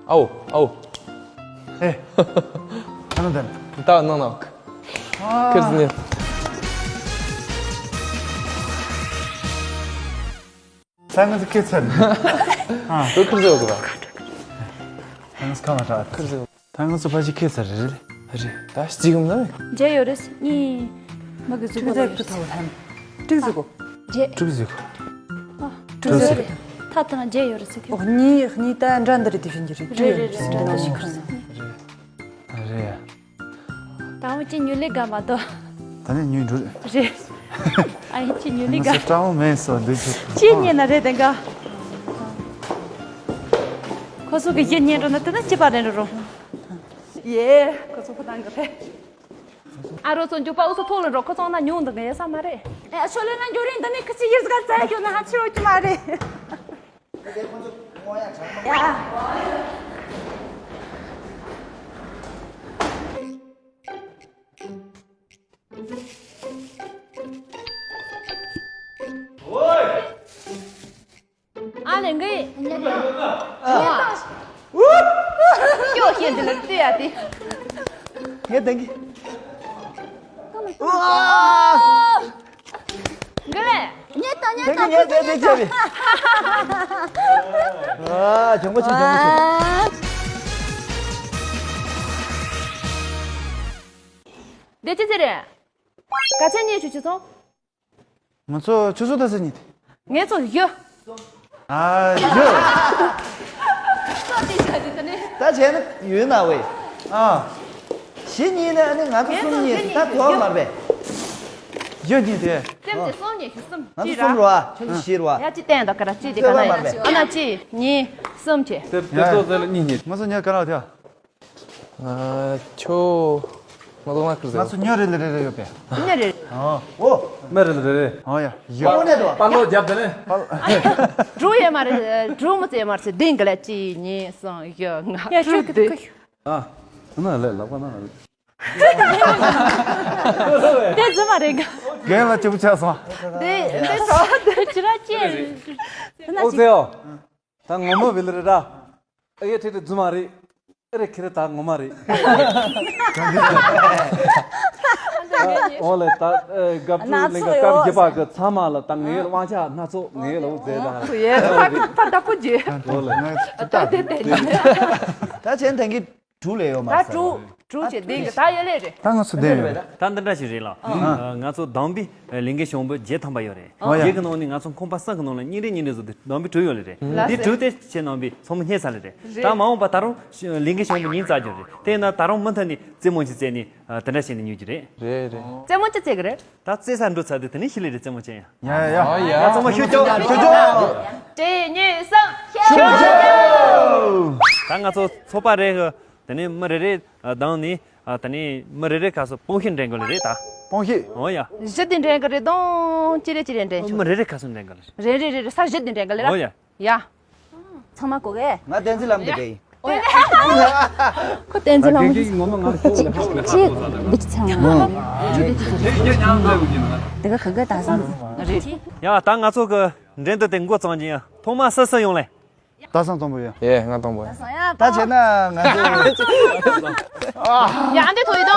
ཨའོ་ཨའོ། ཨེ། ཁ་ན་དན། ད་ནང་ནང་། ཨ། ཁིར་ཟིན། ད་ང་ཚོ་ཁེ་ཚར་ནས། ཨ། དོ་ཁིར་ཟེར་བ། ད་ང་ཚོ་ཁ་མ་ཁྲག་ཁིར་ཟེར། ད་ང་ཚོ་ཕ་ཞིག་ཁེ་ཚར་རེད། རེད། ད་གཅིག་ཡོང་ན་མེད། མཇལ་ཡོད་རེད། གཉིས། མ་གི་གཟུགས་པོ་ལ་ཡོད། ཐོ་ཐམ། དྲུག་ཟེར་གོ། བརྒྱད། དྲུག་ཟེར་གོ། ཨ། དྲུག་ཟེར་རེད། ཐ་དང་བརྒྱད་ཡོད་རེད་ཟེར་ཐེ། ཨོ་གཉིས་གཉིས་ད་འདྲ་འདི་རེད། དེ་བཞིན་གྱི་རེད། རེད་རེད་རེད། འདྲ་ཞིག་ཁ་ན། རེད། ད་འོ་ཅི་ཉུ་ལེ་ག་མ་དོ། ད་ནི་ཉུ་འགྲོ། རེད། ཨ་ཡིན་ཅི་ཉུ་ལེ་ག། ང་ཚོ་སྤྲང་མོ་མེད་སོ་འདུག་ཅི། ཅི་ཉན་ན་རེད་དེ་ག། ཁོ་ཚོ་གི་ཡིད་ཉན་འགྲོ་ན་དེ་ན་ཅི་པ་རེད་འགྲོ་རོ། ཡེ། ཁོ་ཚོ་ཕ་ཐང་གི་རེད། ཨ་རོ་ཚོ་འཇུག་པ་འུ་ཚོ་ཐོག་ལ་འགྲོ། ཁོ་ཚོ་ན་ཉུང་འདུག་ངས་ས་མ་རེད། ཨ་ཤོ་ལེ་ན་འགྱོ་རིང་འདི་ནས་ཁི་ཆི་ཡིར་ཟ་ག་ཙ་ཡ་ཁྱོད་ན་ཧ་ཆི་རོ་ཅི་མ་རེད། ཨ་ལེ་འགི། ཨ། སྐྱོ་ཤེས་འདི་ལ་ལྟོས་ཡ་དེ། ངས་དང་གི། འགི་ལེ། ཉེ་ཏ། དེ་གི་ངས་དེ་དེ་བྱས་པས། ཨ། གྱོང་པོ་ཆེ། གྱོང་པོ་ཆེ། འདི་ཅི་ཟེར་རེད། ག་ཚད་ཉོས་བྱུང་བྱུང་སོང་། ང་ཚོ་ཆུ་ཚོད་ད་ཚད་ཉོས་ཏེ། ངས་ཚོ་ཡོད། ཨ། ཡོད། ད་བྱས་ན་ཡོད་ན་བས། ཨ། བཞི་ཉོས་ནས་ཨ་ནི་ང་ཚོ་གསུམ་ཉོས་ཏེ་ད་དོ་མ་རེད། ཡོད་ཉོས་ཏེ། སེམས་ཀྱི་གསུམ་ཉོས་ཤིག་གསུམ། ང་ཚོ་གཅིག་ར། གསུམ་ར། ཁྱོད་ཚོ་བཞི་ར། ཡ་གཅིག་བསྟན་དང་ཀ་ར་གཅིག་དེ་ག་ན་ཡ། ཨ་ན་གཅིག་གཉིས་གསུམ་བྱས། དེ་དེ་ཚོ་ཚོ་ལ་གཉིས་ཉོས། ང་ཚོ་ཉོས་ཀ་ར་ཐལ། ཨ། ཁྱོད། ང་ཚོ་ང་ཁུར་ཟེར། ང་ཚོ་ཉོ་རེ་ལེ་རེ་རེ་ཡོད་པས། ཉོ་རེ། ཨོ། ཨོ། མེ་རེ་ལེ་རེ་རེ། ཨོ་ཡ། ཡོད། ཨོ་ནས་དོ། པ་ལོ་རྒྱབ་དེ་ནས། དྲུག་ཡོད་མ་རེད། དྲུག་མི་ཚེ་ཡོད་མ་རེད། འདི་འགི་ལ་གཅིག་གཉིས་གསུམ་བཞི་ལྔ་ཡ་དྲུག་ཁྱོད་དེ། ཨ། ན་ལེ་ལག་པ་ན་ལེ། དེ་ཟིན་མ་རེད་ག་རྒན་ལ་སྐྱིད་པོ་ཆགས་སོང་། དེ་དེ་ཚོ་དེ་ཅི་ར་ཅི། ཨོ་ཟེ་ཨོ། ད་ངོ་མ་བི་ལི་རེད་ར། ཨེ་ཡེ་ཁྲི་ཁྲི་རྫུན་མ་རེད། ཨེ་རེད་ཁི་རེད་ད་ངོ་མ་རེད། འོ་ལེ་ད་ཨེ་དགའ་བསུ་གླིང་ག་སྐབས་བརྒྱད་པ་གི་ཚང་མ་ལ་ད་ངའི་དབང་ཆ་སྣ་ཚོགས་ངའི་ལ་འུ་ཛེ་ད། ཡེ་ཕ་ཕ་ད་ཕུ་རྒྱུ། འོ་ལེ། ད་དེ་དེ་ད་ཆེན་ཐན་གི་དྲུག་ལས་ཡོད་མ་ད་རེད། དྲུག་དྲུག་བྱས་འདི་གི་ད་ཡོད་ལེ་རེད། ད་ང་ཚོ་བསྡད་ཡོད་རེད། ད་འདི་འདྲ་ཞིག་རེད་ལ། ང་ཚོ་དམ་པའི་ལས་འགན་བྱུང་བོ་བརྒྱད་ཐམ་པ་ཡོད་རེད། ཨོ་ཡ། དེ་གི་ནང་ནས་ང་ཚོ་ཁང་པ་གསར་གི་ནང་ལ་གཉིས་རེ་གཉིས་རེ་བཟོ་དེ་དམ་པའི་དྲུག་ཡོད་ལེ་རེད། ལགས་སེ། དེ་དྲུག་དེ་ཁྱེད་རྣམ་པས་ཚང་མ་རྙེད་ཚར་ལེ་རེད། རེད། ད་མ་འོངས་པ་ད་རུང་ལས་འགན་བྱུང་བོ་གཉིས་རྩ་རྒྱུ་རེད། དེ་ན་ད་རུང་མུ་མཐུད་ནས་རྩེད་མོ་ཞིག་རྩེ་ནས་དེ་འདྲ་བྱས་ནས་ཉོ་རྒྱུ་རེད། རེད་རེད། རྩེད་མོ་ཅི་རྩེ་གི་རེད། ད་རྩེ་ས་འགྲོ་ཚར་དུས་དེ་ནས་ཤི་ལེ་རེད། རྩེད་མོ་ཅན་ཡ། ཡ་ཡ་ཡ། ཡ་ཚང་མ་ཤུགས་རྒྱོབ། ཤུགས་རྒྱོབ། གཅིག་གཉིས་གསུམ། ཤུགས་རྒྱོབ། ད་ང་ཚོ་ཚོགས་པ་རེ་གི་དེ་ནས་མི་རེ་རེ་བདམས་ནས་དེ་ནས་མི་རེ་རེ་ག་སོ་སྤོང་ཤེས་འདྲེན་གི་ལེ་རེད་ད། སྤོང་ཤེས། འོ་ཡ། བཞི་དེ་འདྲེན་གི་རེད་དང་ཅི་རེ་ཅི་རེ་འདྲེན་ཆོག་མི་རེ་རེ་ག་སོ་འདྲེན་གི་ལེ་རེད། རེ་རེ་རེ་རེ་ས་བཞི་དེ་འདྲེན་གི་ལེ་ར། འོ་ཡ། ཡ། ཚང་མ་གོ་གས། ང་བསྟན་འཛིན་ལམ་དེ་གས་ཡིན། ཁོ་བསྟན་འཛིན་ལམ་གཅིག་གཅིག་འདི་ཅི་ཚང་མ། དེ་ག་ག་ག་ད་སང་རེད། ཡ་ད་ང་ཚོ་གི་འགྲན་བསྡུར་དེ་འགོ་བརྩམས་ཀྱི་ཡིན། ཐོག་མ་སུ་སུ་ཡོང་ལེ། ད་སང་དང་པོ་ཡོད། ཡེ་ང་དང་པོ་ཡོད། ད་བྱས་ན་ང་ཚོ། ཡ་འདི་ཐོ་ཡི་དོ།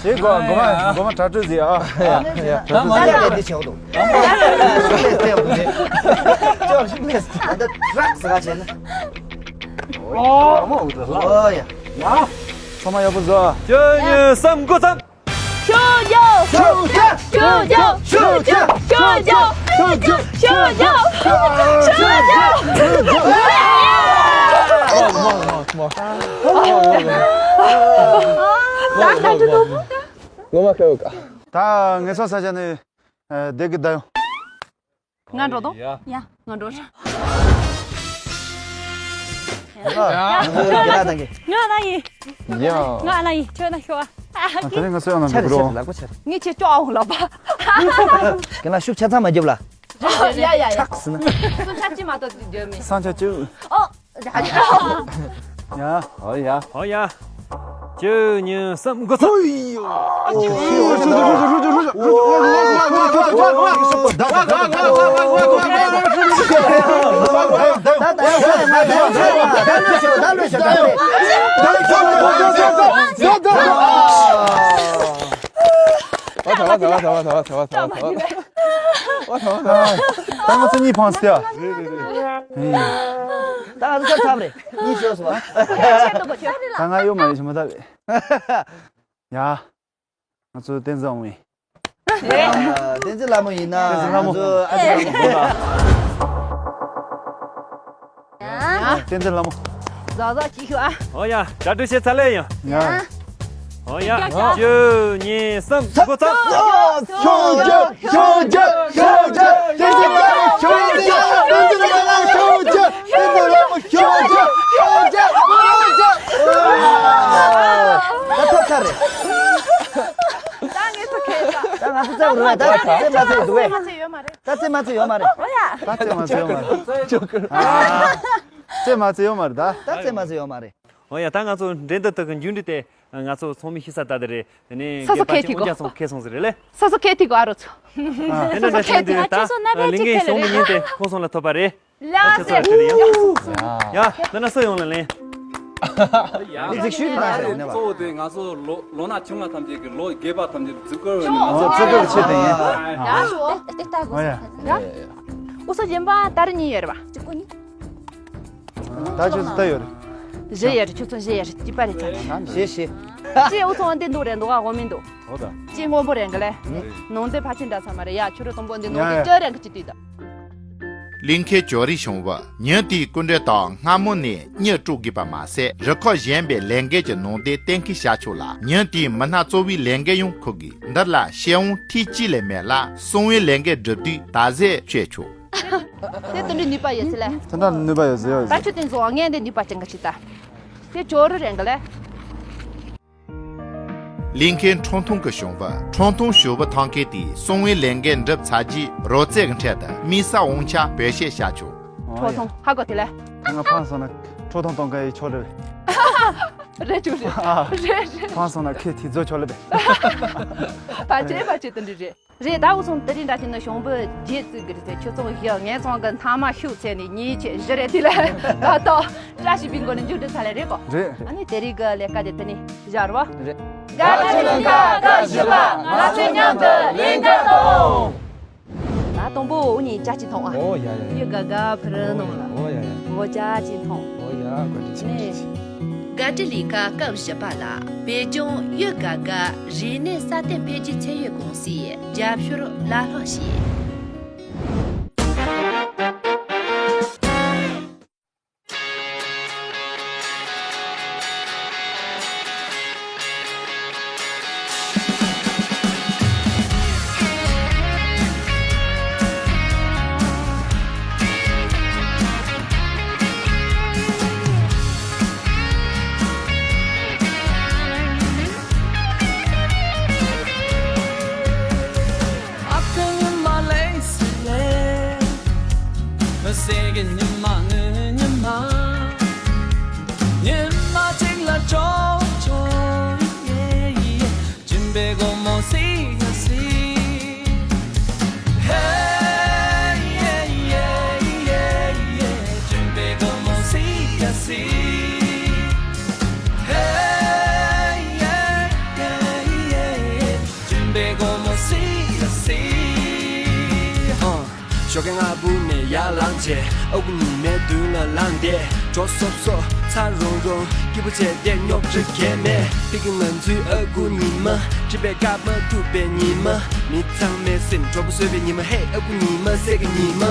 ཅེས་གོ་གོ་མ་གོ་མ་དྲ་གྲོས་ཟེར་ཨ། ད་མ་ཡ་ལས་དེ་ཆེ་བ་དང་། ཅོག་ཤིག་ལས་ད་ཊ་རག་ཟ་བྱས་ན། ཨོ་ཡ། ཡ། ཚང་མ་ཡག་པོ་བཟོ། བཅུ་གཉིས་གསུམ་འགོ་བརྩམས། ཤུགས་རྒྱོབ། ཤུགས་རྒྱོབ། ཤུགས་རྒྱོབ། ཤུགས་རྒྱོབ། ཤུགས་རྒྱོབ། ཤུགས་རྒྱོབ། ཤུགས་རྒྱོབ། ཤུགས་རྒྱོབ། ད་ད་ད་ད། ངོ་མ་ཁ་ཡོད་ཀ་ད་ངེད་ཚོ་ས་ཆ་ནས་བསྡད་ཀྱི་ད་ཡོང་། ང་འགྲོ་དང་། ཡ། ང་འགྲོ། ང་ཚོ་རྒན་ལགས་དང་གི་ང་ལ་ཡིན། ཡ། ང་ལ་ཡིན། ཁྱོད་ན་ཤོག་ཨ། ད་རེས་ང་ཚོ་ཡང་ན་ཆ་འགྲོ་རེ་ཆ་རེ་ལག་པ་ཆ་རེ། ངས་ཁྱེད་ཅོག་ཨའོ་ལག་པ། རྒན་ལགས་ཤུགས་ཆ་ཚང་མ་རྒྱབ་ལ། ཡ་ཡ་ཡ། ཁྲག་ཟིན་ན། སུ་ཆ་ཅི་མ་གཏོགས་རྒྱབ་མེད། སང་ཆ་ཅི། ཨོ། ཡ། ཨོ་ཡ། ཨོ་ཡ། བཅུ་གཉིས་གསུམ་འགོ་ཚུགས། ད་ང་ཚོ་གཉིས་ཕངས་ཏེ། ད་ང་ཚོ་ཚབ་རེད། གཉིས་ཤོར་སོང་བ། ད་ང་ཡོད་མ་རེད་ཞིམ་མ་ད་རེད། ཡ། ང་ཚོ་བསྟན་འཛིན་འོང་བས། བསྟན་འཛིན་ལྷ་མོ་ཡིན་ན་བསྟན་འཛིན་ལྷ་མོ། ང་ཚོ་ཨ་ཙི་ལྷ་མོ་དགོངས་དག་བསྟན་འཛིན་ལྷ་མོ། ཟག་ཟག་ཅིག་ཤོག་ཨ། ཨོ་ཡ། གྲ་སྒྲིག་བྱས་ཚར་ལེ་ཡིན། ཡ། ཨོ་ཡ། བཅུ་གཉིས་གསུམ་འགོ་ཚུགས། ཤོག་ཅིག་ཤོག་ཅིག་ཤོག་ཅིག་བསྟན་འཛིན་ལྷ་མོ་ཤོག་ཅིག་བསྟན་འཛིན་ལྷ་མོ་ཤོག་ཅིག་བསྟན་འཛིན་ལྷ་མོ་ཤོག་ཅིག་ཤོག་ཅིག་ཤོག་ཅིག་ད་ཐོབ་ཚར་རེད། ད་ངས་ཚོ་ཁེལ་ས། ད་ང་ཚོ་རྩེ་བ་རུ་བ་ད་རྩེ་མ་རྩེ་འདུག་བས། རྩེ་མ་རྩེ་ཡོད་མ་རེད། ད་རྩེ་མ་རྩེ་ཡོད་མ་རེད། ཨོ་ཡ། ད་རྩེ་མ་རྩེ་ཡོད་མ་རེད། ཨ། རྩེ་མ་རྩེ་ཡོད་མ་རེད་ད། ད་རྩེ་མ་རྩེ་ཡོད་མ་རེད། ཨོ་ཡ། ད་ང་ཚོ་འགྲན་བསྡུར་དག་གི་མཇུག་འབྲས་དེ་ང་ཚོ་ཚང་མས་ཤེས་ས་ད་དེ་རེད། དེ་ནས་སོ་སོ་ཁེལ་ཐིག་གོ། ཁེལ་སོང་ཟེར་རེད་ལེ། སོ་སོ་ཁེལ་ཐིག་གོ་ཨ་རོ་ཚོ། དེ་འདྲ་འདྲ་བྱས་འདུག་ད་ལས་འགན་བྱུང་བའི་ཉིན་དེ་ཁོང་ཚང་ལ་ཐོབ་པ་རེད། ལགས་སེ། ཡ། ད་ན་སུ་ཡོང་ལ་ལེན། ཡ། ཨ་ནི་གཟིགས་ཞུས་ཀྱི་གནང་ཞིག་ཡིན་ནས་པ། གཙོ་བོ་དེ་ང་ཚོ་ལོ་ལོ་ན་ཆུང་བ་ཐམས་ཅད་ཀྱི་ལོ་རྒས་པ་ཐམས་ཅད་ཀྱི་གཟུགས་སྐར་བའི་ནི་ང་ཚོ་ཨོ་གཙོ་བོ་ཆེད་དུ་ཡིན། ཡ། ཨོ་ཡ། འུ་ཚོ་གཞན་པ་ད་རེས་གཉིས་ཡོད་རེད་པ། གཅིག་པོ་ནི། ད་ཁྱོད་ཚོ་ད་ཡོད་རེད། བཞི་ཡོད་རེད། ཁྱོད་ཚོ་བཞི་ཡོད་རེད། གཅིག་པ་རེད་ཚར་རེད། ཞེས་ཞེས། ཅེས་འུ་ཚོ་འདི་འདུག་རེད་འདུག་ཨ་འོ་མི་འདུག་ཨོ་ད། ཅེས་སྔོན་པོ་རེད་གི་ལེ། ནང་དེ་ཕལ་ཆེར་འདྲ་ས་མ་རེད་ཡ། ཁྱོད་རང་དང་པོ་འདི་ནང་དེ་ཡ་ཡ། ཅི་རེད་གི་ཅི་དུས་ད། གླིང་ཁའི་ཇོ་རི་ཞང་བོ་ཉིན་དེའི་སྐུ་མགྲོན་དང་སྔ་མོ་ནས་གཉེན་དཀྲུག་དགོས་པ་མ་ཟད། རུ་ཁག་གཞན་པའི་ལས་འགན་གྱི་ནང་དེ་གཏན་འཁེལ་བྱ་ཆོག་ལ། ཉིན་དེའི་མི་སྣ་གཙོ་བོའི་ལས་འགན་ཡང་འཁུར་དགོས། འདིར་ལ་བཤད་དབང་ཐེངས་གཅིག་ལས་མེད་ལ། གསང་བའི་ལས་འགན་སྒྲུབ་དུས་ད་གཟོད་བཤད་ཆོག་དེ་དེ་འདྲའི་ནུས་པ་ཡོད་ཚེ་ལ། དེ་འདྲ་ནུས་པ་ཡོད་ཟེར་ཡོད་ད་ཟེར། ཁྱོད་དེ་ཚོ་ངས་འདི་ནུས་པ་ཅན་ག་ཅིག་ད། དེ་ཇོ་རི་རེད་གི་ལེ། གླིང་ཁའི་ཁྲུང་ཐུང་གི་ཞང་བོ། ཁྲུང་ཐུང་ཞུ་བོ་ཐང་ཁའི་དེའི་གསང་བའི་ལས་འགན་འགྲུབ་ཚར་རྗེས་རོལ་རྩེད་ཀྱི་འཕྲལ་དུ་དམིགས་བསལ་དབང་ཆ་བེད་སྤྱོད་བྱ་ཆོག་ཁྲུང་ཐུང་ཧ་གོ་དེ་ལེ། ང་ཕངས་སོང་ན་ཁྲུང་ཐུང་གཏོང་གི་ཡི་ཆོག་རེད། རེད་ཅུ་རེད། ཨ། རེད་རེད། ཕངས་སོང་ན་ཁའི་དེ་ཚོ་ཆོག་ལེ་བས། ཕལ་ཆེར་ཕལ་ཆེར་དེ་འདྲ་རེད། རེད། ད་འུ་ཚོ་དེ་རིང་འདྲ་བྱས་ན་ཞང་བོ་བརྗེད་བཙུགས་གི་རེད་ཟེར། ཁྱོད་ཚོ་ཡང་ངན་སོང་གི་མཐའ་མ་ཤུགས་ཆེ་ནས་ཉིན་ཆེ་བཞི་རེད། དེ་ལ་ད་ལྟ་བཀྲ་ཤིས་པའི་སྒོ་ནས་མཇུག་སྒྲིལ་ཚར་ལེ་རེད་གོ། རེད་རེད། ཨ་ནི་དེ་རིང་གི་ལས་ཀ་དེ་དེ་ནས་བཞག་རོགས། རེད། དགའ་ལྡན་གླིང་ཁ་སྐབས་བཞི་པ། ང་ཚོ་མཉམ་དུ་གླིང་ཁ་གཏོང་། ད་དང་པོ་འུ་གཉིས་ཇ་ཅིག་འཐུང་ཨ། ཨོ་ཡ་ཡ་ཡ། ཡུལ་དགའ་དགའ་ཕུ་རུ་ནང་ལ། ཨོ་ཡ་ཡ། འོ་ཇ་ཅིག་འཐུང་། ཨོ་ཡ་དགའ་ཅིག་ཅིག་དགའ་ལྡན་གླིང་ཁ་སྐབས་བཞི་པ་ལ་བོད་ལྗོངས་ཡུལ་དགའ་དགའ་རིག་གནས་སྲ་བརྟན་འཕེལ་རྒྱས་ཚད་ཡོད་ཀུང་སིས་རྒྱབ་སྐྱོར་བླ་ལྷག་བྱས། ཨ་ཁུ་ཉི་མ་ལེགས་སེ་ལེགས། མི་ཟེར་གི་ཉི་མ་ངུ་ཉི་མ། ཉི་མ་གཅིག་ལ་ཅོ་ཅོ་ཡེ་ཡེ། སྦྱིན་པའི་སྒོ་མོ་སི་ཡ་སི། ཧེ་ཡེ་ཡེ་ཡེ་ཡེ། སྦྱིན་པའི་སྒོ་མོ་སི་ཡ་སི། ཧེ་ཡེ་ཡེ་ཡེ་ཡེ། སྦྱིན་པའི་སྒོ་མོ་སི་ཡ་སི། ཨ། ཞོགས་ཀས་སྔ་པོ་ནས་ཡར་ལངས་བྱས། ཨ་ཁུ་ཉི་མའི་མདུན་ལ་ལངས་ཏེ། གྲོ་སོབ་སོབ་ཚ་རོང་རོང་སྐྱིད་པོ་བྱས་ཏེ་རྙོག་དྲ་གས་མེད། ཕ་གི་ང་ཚོའི་ཨ་ཁུ་ཉི་མ། སྤྲིན་པའི་སྐར་མ་འཁྲུག་པའི་ཉི་མ། མི་ཚང་མའི་སེམས་གྲོགས་པོ་བཟོས་པའི་ཉི་མ། ཧེ་ཨ་ཁུ་ཉི་མ་སད་ཀྱི་ཉི་མ།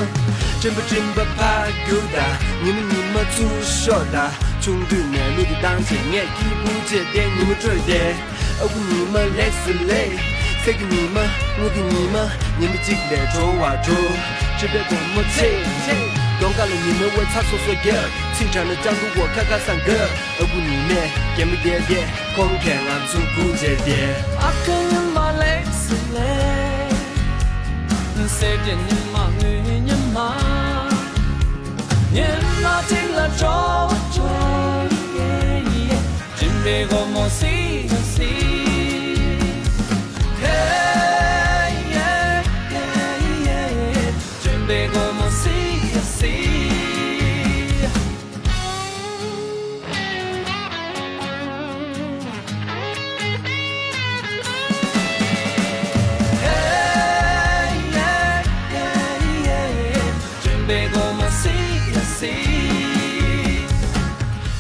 སྤྲིན་པ་སྤྲིན་པ་ཕར་རྒྱུགས་དང་། ཉི་མ་ཉི་མ་ཚུར་ཤོག་དང་། ཆུང་དུས་ནས་གླུ་འདི་བཏང་བྱས། ངས་སྐྱིད་པོ་བྱས་ཏེ་ཉི་མ་བསྐྱལ་ཏེ། ཨ་ཁུ་ཉི་མ་ལེགས་སེ་ལེགས། སད་ཀྱི་ཉི་མ་དངུལ་གྱི་ཉི་མ། ཉི་མ་གཅིག་ལས་དྲོ་བ་དྲོ། སྤྲིན་པའི་སྒོ་མོ་ཕྱེ་ཕྱེ། གདོང་ཁ་ལ་ཉི་མའི་འོད་ཚ་སོ་སོ་རྒྱག་ཚིག་དྲག་ན་སྤྱང་ཀི་འོ་ཁ་ཁ་སང་དགོས། ཨ་ཁུ་ཉི་མས་གད་མོ་བགད་བགད། ཁོང་གིས་ང་ཚོ་སྒུག་བྱས་ཏེ། ཨ་ཁུ་ཉི་མ་ལེགས་སེ་ལེགས། སད་ཀྱི་ཉི་མ་ངུ་ཉི་མ། ཉི་མ་གཅིག་ལ་དྲོ་བ་དྲོ་ཡེ་ཡེ། སྦྱིན་པའི་སྒོ་མོ་སི་ཡ་སི། ཧེ་ཡེ་ཡེ་ཡེ། སྦྱིན་པའི་སྒོ་མོ་སི་ཡ་སི། ཧེ་ཡེ་ཡེ་ཡེ། སྤྲིན་པའི་སྒོ་མོ་སི་ཡ་སི།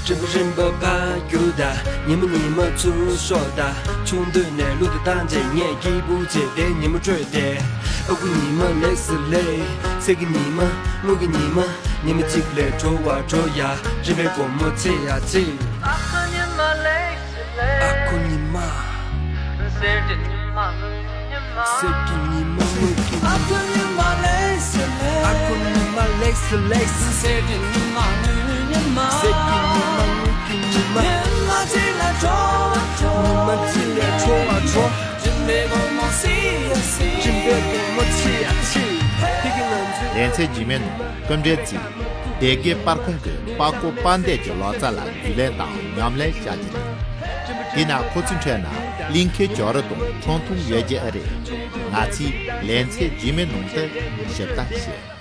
སྤྲིན་པ་རིམ་པ་ཕར་རྒྱུགས་དང་། ཉི་མ་ཉི་མ་ཚུར་ཤོག་དང་། ཆུང་དུས་ནས་གླུ་འདི་བཏང་བྱས། ངས་སྐྱིད་པོ་བྱས་ཏེ་ཉི་མ་བསྐྱལ་ཏེ། ཨ་ཁུ་ཉི་མ་ལེགས་སེ་ལེགས། སད་ཀྱི་ཉི་མ་དངུལ་གྱི་ཉི་མ། ཉི་མ་གཅིག་ལས་དྲོ་བ་དྲོ་ཡ། སྤྲིན་པའི་སྒོ་མོ་ཕྱེ་ཡ་ཕྱེ། ཨ་ཁུ་ཉི་མ་ལེགས་སེ་ལེགས། ཨ་ཁུ་ཉི་མ། སད་ཀྱི་ཉི་མ་དངུལ་གྱི་ཉི་མ། སད་ཀྱི་ཉི་མ་དངུལ་གྱི་ཉི་མ། ཨ་ཁུ་ཉི་མ་ལེགས་སེ་ལེགས། ཨ་ཁུ་ཉི་མ་ལེགས་སེ་ལེགས། སད་ཀྱི་ཉི་མ་དངུལ་ཉི་མ། སད་ཀྱི་ཉི་མ་དངུལ་གྱི་ཉི་མ། ཉི་མ་གཅིག་ལ་དྲོ་བ་དྲོ། ཉི་མ་གཅིག་ལ་དྲོ་བ་དྲོ། སྤྲིན་པའི་སྒོ་མོ་ཕྱེ་ཡ་ཕྱེ། སྤྲིན་པའི་སྒོ་མོ་ཕྱེ་ཡ་ཕྱེ། ཕ་གི་ང་ཚོའི། ལེ་ཚན་རྗེས་མའི་ནང་སྐུ་མགྲོན་གྱིས་སྡེ་དགེ་པར་ཁང་གི་པར་བརྐོས་པར་འདེབས་ཀྱི་ལོ་ཙཱ་ལ་རྒྱུས་ལོན་དང་ཉམས་ལེན་བྱ་རྒྱུ་རེད། དེས་ན་ཁོ་ཚོའི་ཁྲོད་ན་གླིང་ཁའི་ཇོ་རི་དང་ཁྲུང་ཐུང་ཡོད་རྒྱུ་ཨེ་རེད། ང་ཚོས་ལེ་ཚན་རྗེས་མའི་ནང་དུ་ཞིབ་ལྟ་བྱེད།